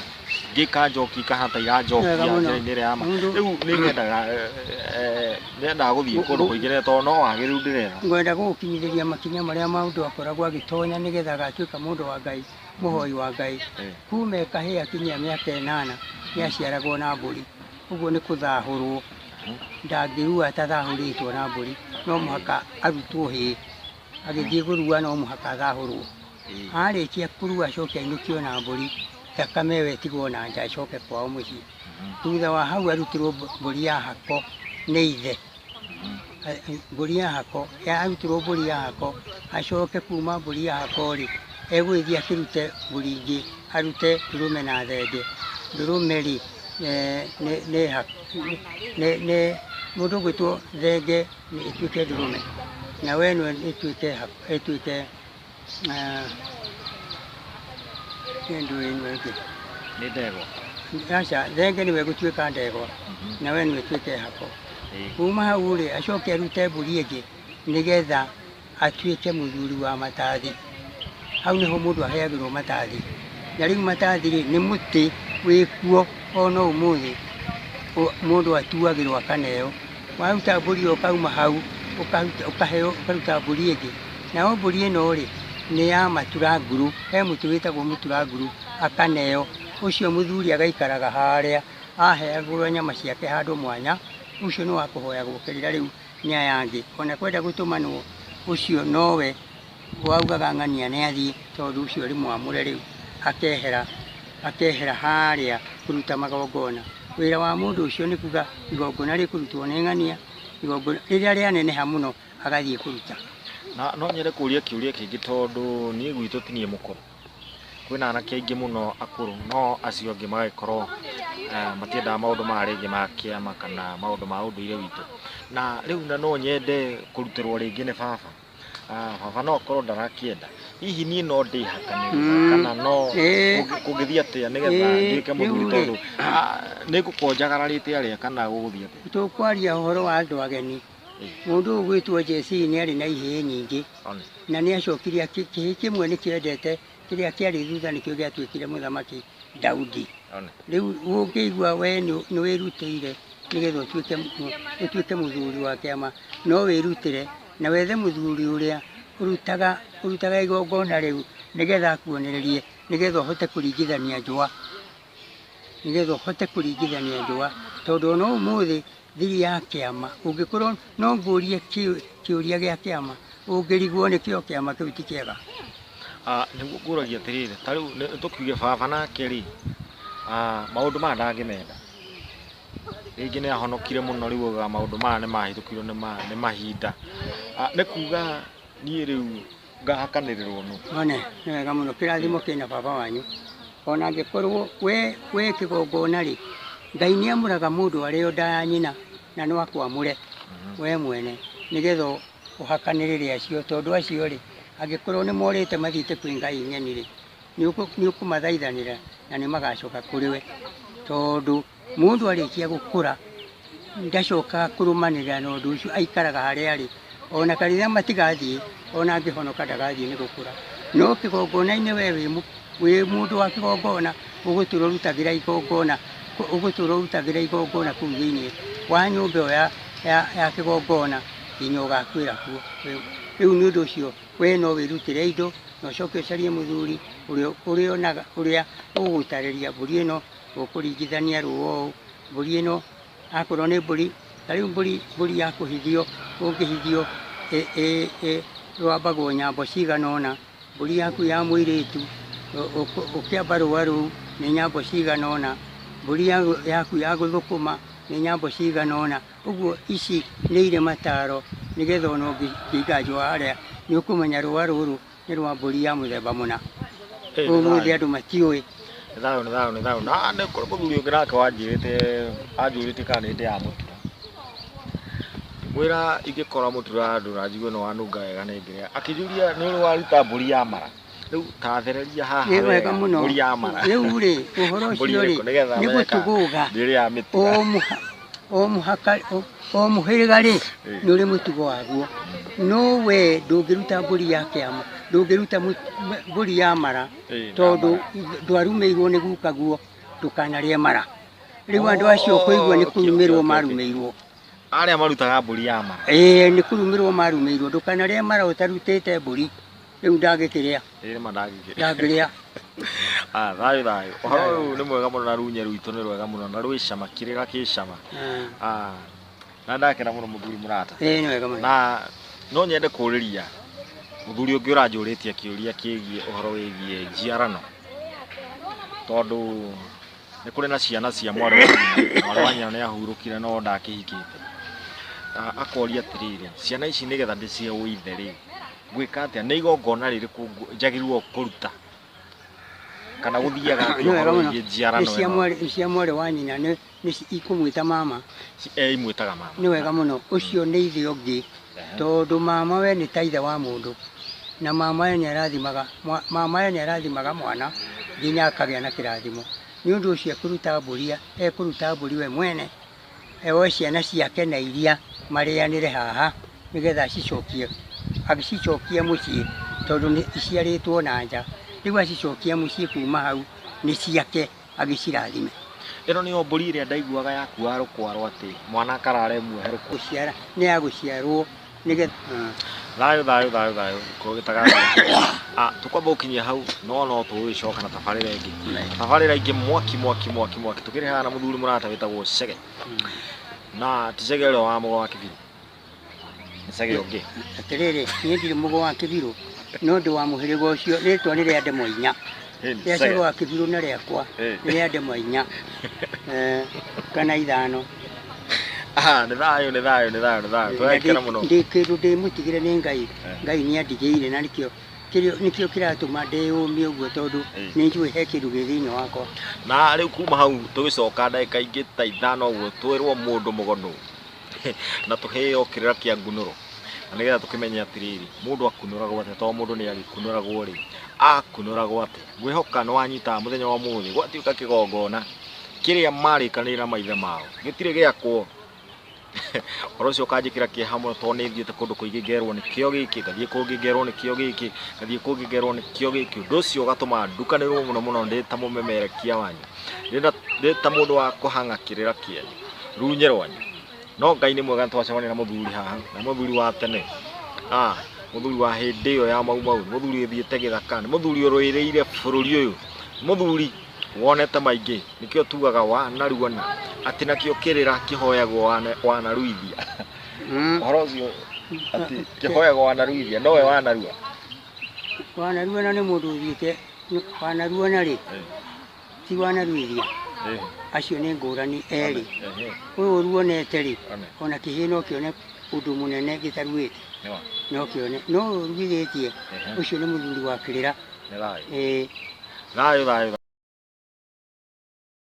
[SPEAKER 1] ingĩ ikanjokia ikahana ta iranjokia
[SPEAKER 2] Wega mũno.
[SPEAKER 1] njĩra-inĩ ĩrĩa ya ma.
[SPEAKER 2] Mũndũ-
[SPEAKER 1] Rĩu nĩ nyendaga gũthiĩ kũndũ kũingĩ nĩ tondũ no wagĩrĩru ndĩretha.
[SPEAKER 2] Ngwenda gũgũkinyithĩria makinya marĩa mũndũ akoragwo agĩtonya nĩgetha agatuĩka mũndũ wa Ngai, mũhoi wa Ngai. Kuma kahĩĩ akinyia mĩaka 8 nĩaciaragwo na mbũri. Ũguo nĩ kũthahũrwo. Ndangĩrua atathahũrĩtwo na mbũri, no mũhaka arutwo hĩĩ. Agĩthiĩ kũrua no mũhaka athahũrwo. Arĩkia kũrua acoke ainũkio na mbũri, thakame ĩyo ĩtigwo na nja acoke kwao mũciĩ. Thutha wa hau arutirwo mbũri ya hako nĩ ithe. Mbũri ya hako, arutirwo mbũri ya hako, acoke kuma mbũri ya hako rĩ, egũgĩthiĩ akĩrute mbũri ingĩ, arute ndũrũme na thenge. Ndũrũme rĩ, nĩ Mũndũ ũgwĩtwo thenge nĩ ĩtuĩke ndũrũme na wenwe ĩtuĩke ĩtuĩke kĩndũ ĩno ĩngĩ.
[SPEAKER 1] Nĩ ndegwa.
[SPEAKER 2] Aca, thenge nĩwe ĩgũtuĩka ndegwa na wenwe ĩtuĩke hako. Kuma hau rĩ, acoke arute mbũri ĩngĩ nĩgetha atuĩke mũthuri wa matathi. Hau nĩho mũndũ aheagĩrwo matathi. Na rĩu matathi rĩ, nĩ mũtĩ wĩkuo ona ũmũthĩ mũndũ atuagĩrwo akaneo. Waruta mbũri ĩyo ũkauma hau, ũkaheo ũkaruta mbũri ĩngĩ. Nayo mbũri ĩno rĩ, nĩ ya maturanguru. He mũtĩ wĩtagwo mũturanguru, akaneo. Ũcio mũthuri agaikaraga harĩa, aheagwo nyama ciake handũ mwanya, ũcio nĩ wa kũhoyagwo kĩrĩra rĩu nĩ aya angĩ. Ona kwenda gũtũmanwo, ũcio nowe waugaga ng'ania nĩ athiĩ, tondũ ũcio ũrĩ mwamũre rĩu, akehera akehera harĩa kũruta magongona. Wĩra wa mũndũ ũcio nĩ kuga igongona rĩkũrutwo nĩ ng'ania, igongona rĩrĩa rĩaneneha mũno agathiĩ kũruta.
[SPEAKER 1] Na no nyende kũria kĩũria kĩngĩ tondũ niĩ gwitũ ti niĩ mũkũrũ. Kwĩna anake aingĩ mũno akũrũ no acio angĩ magagĩkorwo matiendaga maũndũ maya rĩngĩ ma kĩama kana maũndũ ma ũndũire witũ. Na rĩu na no nyende kũrutĩrwo rĩngĩ nĩ baba. Baba no akorwo ndarakĩenda. Hihi niĩ no ndĩhakanĩrie kana no kũngĩthiĩ atĩa nĩgetha nduĩke mũthuri tondũ nĩ ngũkorwo njagararĩte arĩa kana gũgũthiĩ atĩa?
[SPEAKER 2] Tũkwaria ũhoro wa andũ ageni. Mũndũ ũyũ ũgwĩtwo Jesii nĩ arĩ na ihĩĩ nyingĩ na nĩ acokire kĩhĩĩ kĩmwe nĩ kĩendete kĩrĩa kĩarĩ thutha nĩkĩo gĩatuĩkire mũthamaki Daudi. Rĩu ũngĩigua we nĩ wĩrutĩire nĩgetha ũtuĩke mũthuri wa kĩama, no wĩrutĩre na wethe mũthuri ũrĩa ũrutaga igongona rĩu nĩgetha akuonererie, nĩgetha ũhote kũringithania njũa, nĩgetha ũhote kũringithania njũa, tondũ ona ũmũthĩ thiri ya kĩama ũngĩkorwo no ngũrie kĩũria gĩa kĩama ũngĩrigwo nĩkĩo kĩama kĩu ti kĩega.
[SPEAKER 1] Nĩguo ngũragia atĩrĩrĩ, ta rĩu tũkiuge baba nake rĩ, maũndũ maya ndangĩmenda. Rĩngĩ nĩ ahonokire mũno rĩu augaga maũndũ maya nĩ mahĩtũkirwo nĩ mahinda. Nĩ kuga niĩ rĩu ngahakanĩrĩrwo nũ?
[SPEAKER 2] One, nĩ wega mũno kĩrathimo kĩna baba wanyu. Ona angĩkorwo we kĩgongona rĩ, Ngai nĩ amũraga mũndũ arĩ o nda ya nyina na no akwamũre we mwene nĩgetha ũhakanĩrĩre acio, tondũ acio rĩ, angĩkorwo nĩ morĩte mathiĩte kwĩ Ngai ng'eni rĩ, nĩ ũkũmathaithanĩra na nĩ magacoka kũrĩ we, tondũ mũndũ arĩkia gũkũra ndacokaga kũrũmanĩrĩra na ũndũ ũcio, aikaraga harĩa arĩ. Ona kanitha matigathiĩ, ona angĩhonoka ndagathiĩ nĩ gũkũra. No kĩgongona-inĩ we wĩ mũndũ wa kĩgongona, ũgũtũra ũrutagĩra igongona, ũgũtũra ũrutagĩra igongona kũu thĩinĩ wa nyũmba ĩyo ya kĩgongona nginya ũgakuĩra kuo. Rĩu nĩ ũndũ ũcio we no wĩrutĩre indo na ũcoke ũcarie mũthuri ũrĩa ũrĩa ũgũgũtarĩria mbũri ĩno ũkũringithania rũa ũũ, mbũri ĩno akorwo nĩ mbũri, ta rĩu mbũri ya kũhithio, ũngĩhithio rwambagwo nyambo cigana ũna, mbũri yaku ya mũirĩtu ũkĩamba rũa rũu nĩ nyambo cigana ũna, mbũri yaku ya gũthũkũma nĩ nyambo cigana ũna. Ũguo ici nĩ irĩ mataro nĩgetha ona ũngĩiga njũa harĩa nĩ ũkũmenya rũa rũrũ nĩ rwa mbũri ya mũthemba mũna. Ũmũthĩ andũ matiũĩ.
[SPEAKER 1] Nĩ thayũ, nĩ thayũ, nĩ thayũ. Na nĩ kũrĩ mũthuri ũngĩ nake wanjĩrĩte, anjũrĩte kana nĩ ndĩ ya mũtura. Ngĩmwĩra ingĩkora mũtura handũ na njigue nĩ wanunga wega nĩ ngĩrĩa. Akĩnjũria nĩ ũrĩ waruta mbũri ya mara. Rĩu ta thereria haha
[SPEAKER 2] Nĩ wega mũno.
[SPEAKER 1] Mbũri ya mara.
[SPEAKER 2] Rĩu rĩ, ũhoro ũcio rĩ, nĩ gũtugũga.
[SPEAKER 1] Ndĩrĩ ya mĩtura.
[SPEAKER 2] O mũhĩrĩga rĩ, nĩ ũrĩ mũtugo waguo. No we ndũngĩruta mbũri ya kĩama, ndũngĩruta mbũri ya mara, tondũ ndwarumĩirwo nĩ gukaguo ndũkanarĩe mara. Rĩu andũ acio kũigua nĩ kũrumĩrwo marumĩirwo.
[SPEAKER 1] Arĩa marutaga mbũri ya mara.
[SPEAKER 2] Ĩĩ, nĩ kũrumĩrwo marumĩirwo, ndũkanarĩe mara ũtarutĩte mbũri. Rĩu ndangĩkĩrĩa.
[SPEAKER 1] Ĩĩ nĩma ndangĩkĩrĩa.
[SPEAKER 2] Ndangĩrĩa.
[SPEAKER 1] Thayũ thayũ. Ũhoro ũyũ nĩ mwega mũno na runye rwitũ nĩ rwega mũno na rwĩ cama, kĩrĩra kĩ cama. Na ndakena mũno mũthuri mũrata.
[SPEAKER 2] Ĩĩ nĩ wega mũno.
[SPEAKER 1] Na no nyende kũũrĩria mũthuri ũngĩ ũranjũrĩtie kĩũria kĩgiĩ ũhoro wĩgiĩ njiarano, tondũ nĩ kũrĩ na ciana cia mwarĩ wa nyina. Mwarĩ wa nyina nĩ ahurũkire no ndakĩhikĩte. Akoria atĩrĩrĩ, ciana ici nĩgetha ndĩcihe ũithe rĩ, ngwĩka atĩa? Nĩ igongona rĩrĩkũ njagĩrĩirwo kũruta? Kana gũthiaga atĩa
[SPEAKER 2] Nĩ wega
[SPEAKER 1] ũhoro
[SPEAKER 2] mũno.
[SPEAKER 1] wĩgiĩ njiarano
[SPEAKER 2] Nĩ cia
[SPEAKER 1] ĩno?
[SPEAKER 2] mwarĩ, nĩ cia mwarĩ wa nyina, nĩ ikũmwĩta mama.
[SPEAKER 1] Imwĩtaga mama.
[SPEAKER 2] Nĩ wega mũno. Ũcio nĩ ithe ũngĩ, tondũ mama we nĩ ta ithe wa mũndũ, na mama we nĩ arathimaga, mama we nĩ arathimaga mwana nginya akagĩa na kĩrathimo. Nĩ ũndũ ũcio ekũruta mbũri, ekũruta mbũri we mwene, oe ciana ciake na iria marĩanĩre haha, nĩgetha acicokie, agĩcicokie mũciĩ, tondũ nĩ iciarĩtwo na nja. Rĩu acicokia mũciĩ kuma hau nĩ ciake agĩcirathime.
[SPEAKER 1] Ĩno nĩyo mbũri ĩrĩa ndaiguaga yakuaga rũkwaro atĩ mwana akarara ĩmuohe rũkwaro.
[SPEAKER 2] Gũciara nĩ ya gũciarwo nĩgetha.
[SPEAKER 1] Thayũ thayũ thayũ thayũ kũgĩtaga. Tũkwamba gũkinyia hau no no tũgũgĩcoka na tabarĩra ĩngĩ. Tabarĩra ĩngĩ mwaki mwaki mwaki mwaki tũkĩrĩ haha na mũthuri mũrata wĩtagwo Chege. Na ti Chege ũrĩa wa mũgo wa Kĩbirũ. Nĩ Chege ũngĩ.
[SPEAKER 2] Atĩrĩrĩ, niĩ ndirĩ mũgo wa Kĩbirũ, no ndĩ wa mũhĩrĩga ũcio, rĩtwa nĩ rĩa ndemwa inya. Rĩa Chege wa Kĩbirũ na rĩakwa nĩ rĩa ndemwa inya. Kana ithano.
[SPEAKER 1] Nĩ thayũ, nĩ thayũ, nĩ thayũ, nĩ thayũ. Tũragĩkena mũno.
[SPEAKER 2] Ndĩ kĩndũ ndĩmũtigĩre nĩ Ngai. Ngai nĩ andigĩire na nĩkĩo kĩratũma ndĩyũmie ũguo, tondũ nĩ njũĩ he kĩndũ gĩ thĩinĩ wakwa.
[SPEAKER 1] Na rĩu kuma hau tũgĩcoka ndagĩka ingĩ ta ithano ũguo twĩrwo mũndũ mũgono na tũheo kĩrĩra kĩa ngunũro, na nĩgetha tũkĩmenye atĩrĩrĩ, mũndũ akunũragwo atĩa, tondũ mũndũ nĩ agĩkunũragwo rĩ, akunũragwo atĩa. Ngwĩhoka nĩ wanyita mũthenya wa ũmũthĩ gwatuĩka kĩgongona kĩrĩa marĩkanĩire na maithe mao gĩtirĩ gĩakwo. Ũhoro ũcio ũkanjĩkĩra kĩeha mũno, tondũ nĩ thiĩte kũndũ kũingĩ ngerwo nĩ kĩo gĩkĩ, ngathiĩ kũngĩ ngerwo nĩ kĩo gĩkĩ, ngathiĩ kũngĩ ngerwo nĩ kĩo gĩkĩ. Ũndũ ũcio ũgatũma ndukanĩrwo mũno mũno ndĩ ta mũmemerekia wanyu, ndĩ ta mũndũ wa kũhang'a kĩrĩra kĩanyu, runye rwanyu. No Ngai nĩ mwega, nĩtwacemania na mũthuri haha, na mũthuri wa tene. Mũthuri wa hĩndĩ ĩyo ya Mau Mau, mũthuri ũthiĩte gĩthaka, nĩ mũthuri ũrũĩrĩire bũrũri ũyũ, mũthuri wonete maingĩ, nĩkĩo tugaga wanaruana, atĩ nakĩo kĩrĩra kĩhoyagwo wanaruithia. Ũhoro ũcio atĩ kĩhoyagwo wanaruithia, nowe wanarua.
[SPEAKER 2] Wanaruana nĩ mũndũ ũthiĩte, wanaruana rĩ, ti wanaruithia. Acio nĩ ngũrani erĩ. Ũyũ ũruonete rĩ, ona kĩhĩĩ no kĩone ũndũ mũnene gĩtaruĩte. No kĩone. No ũyũ ũruithĩtie, ũcio nĩ mũthuri wa kĩrĩra.
[SPEAKER 1] Thayũ. Thayũ, thayũ.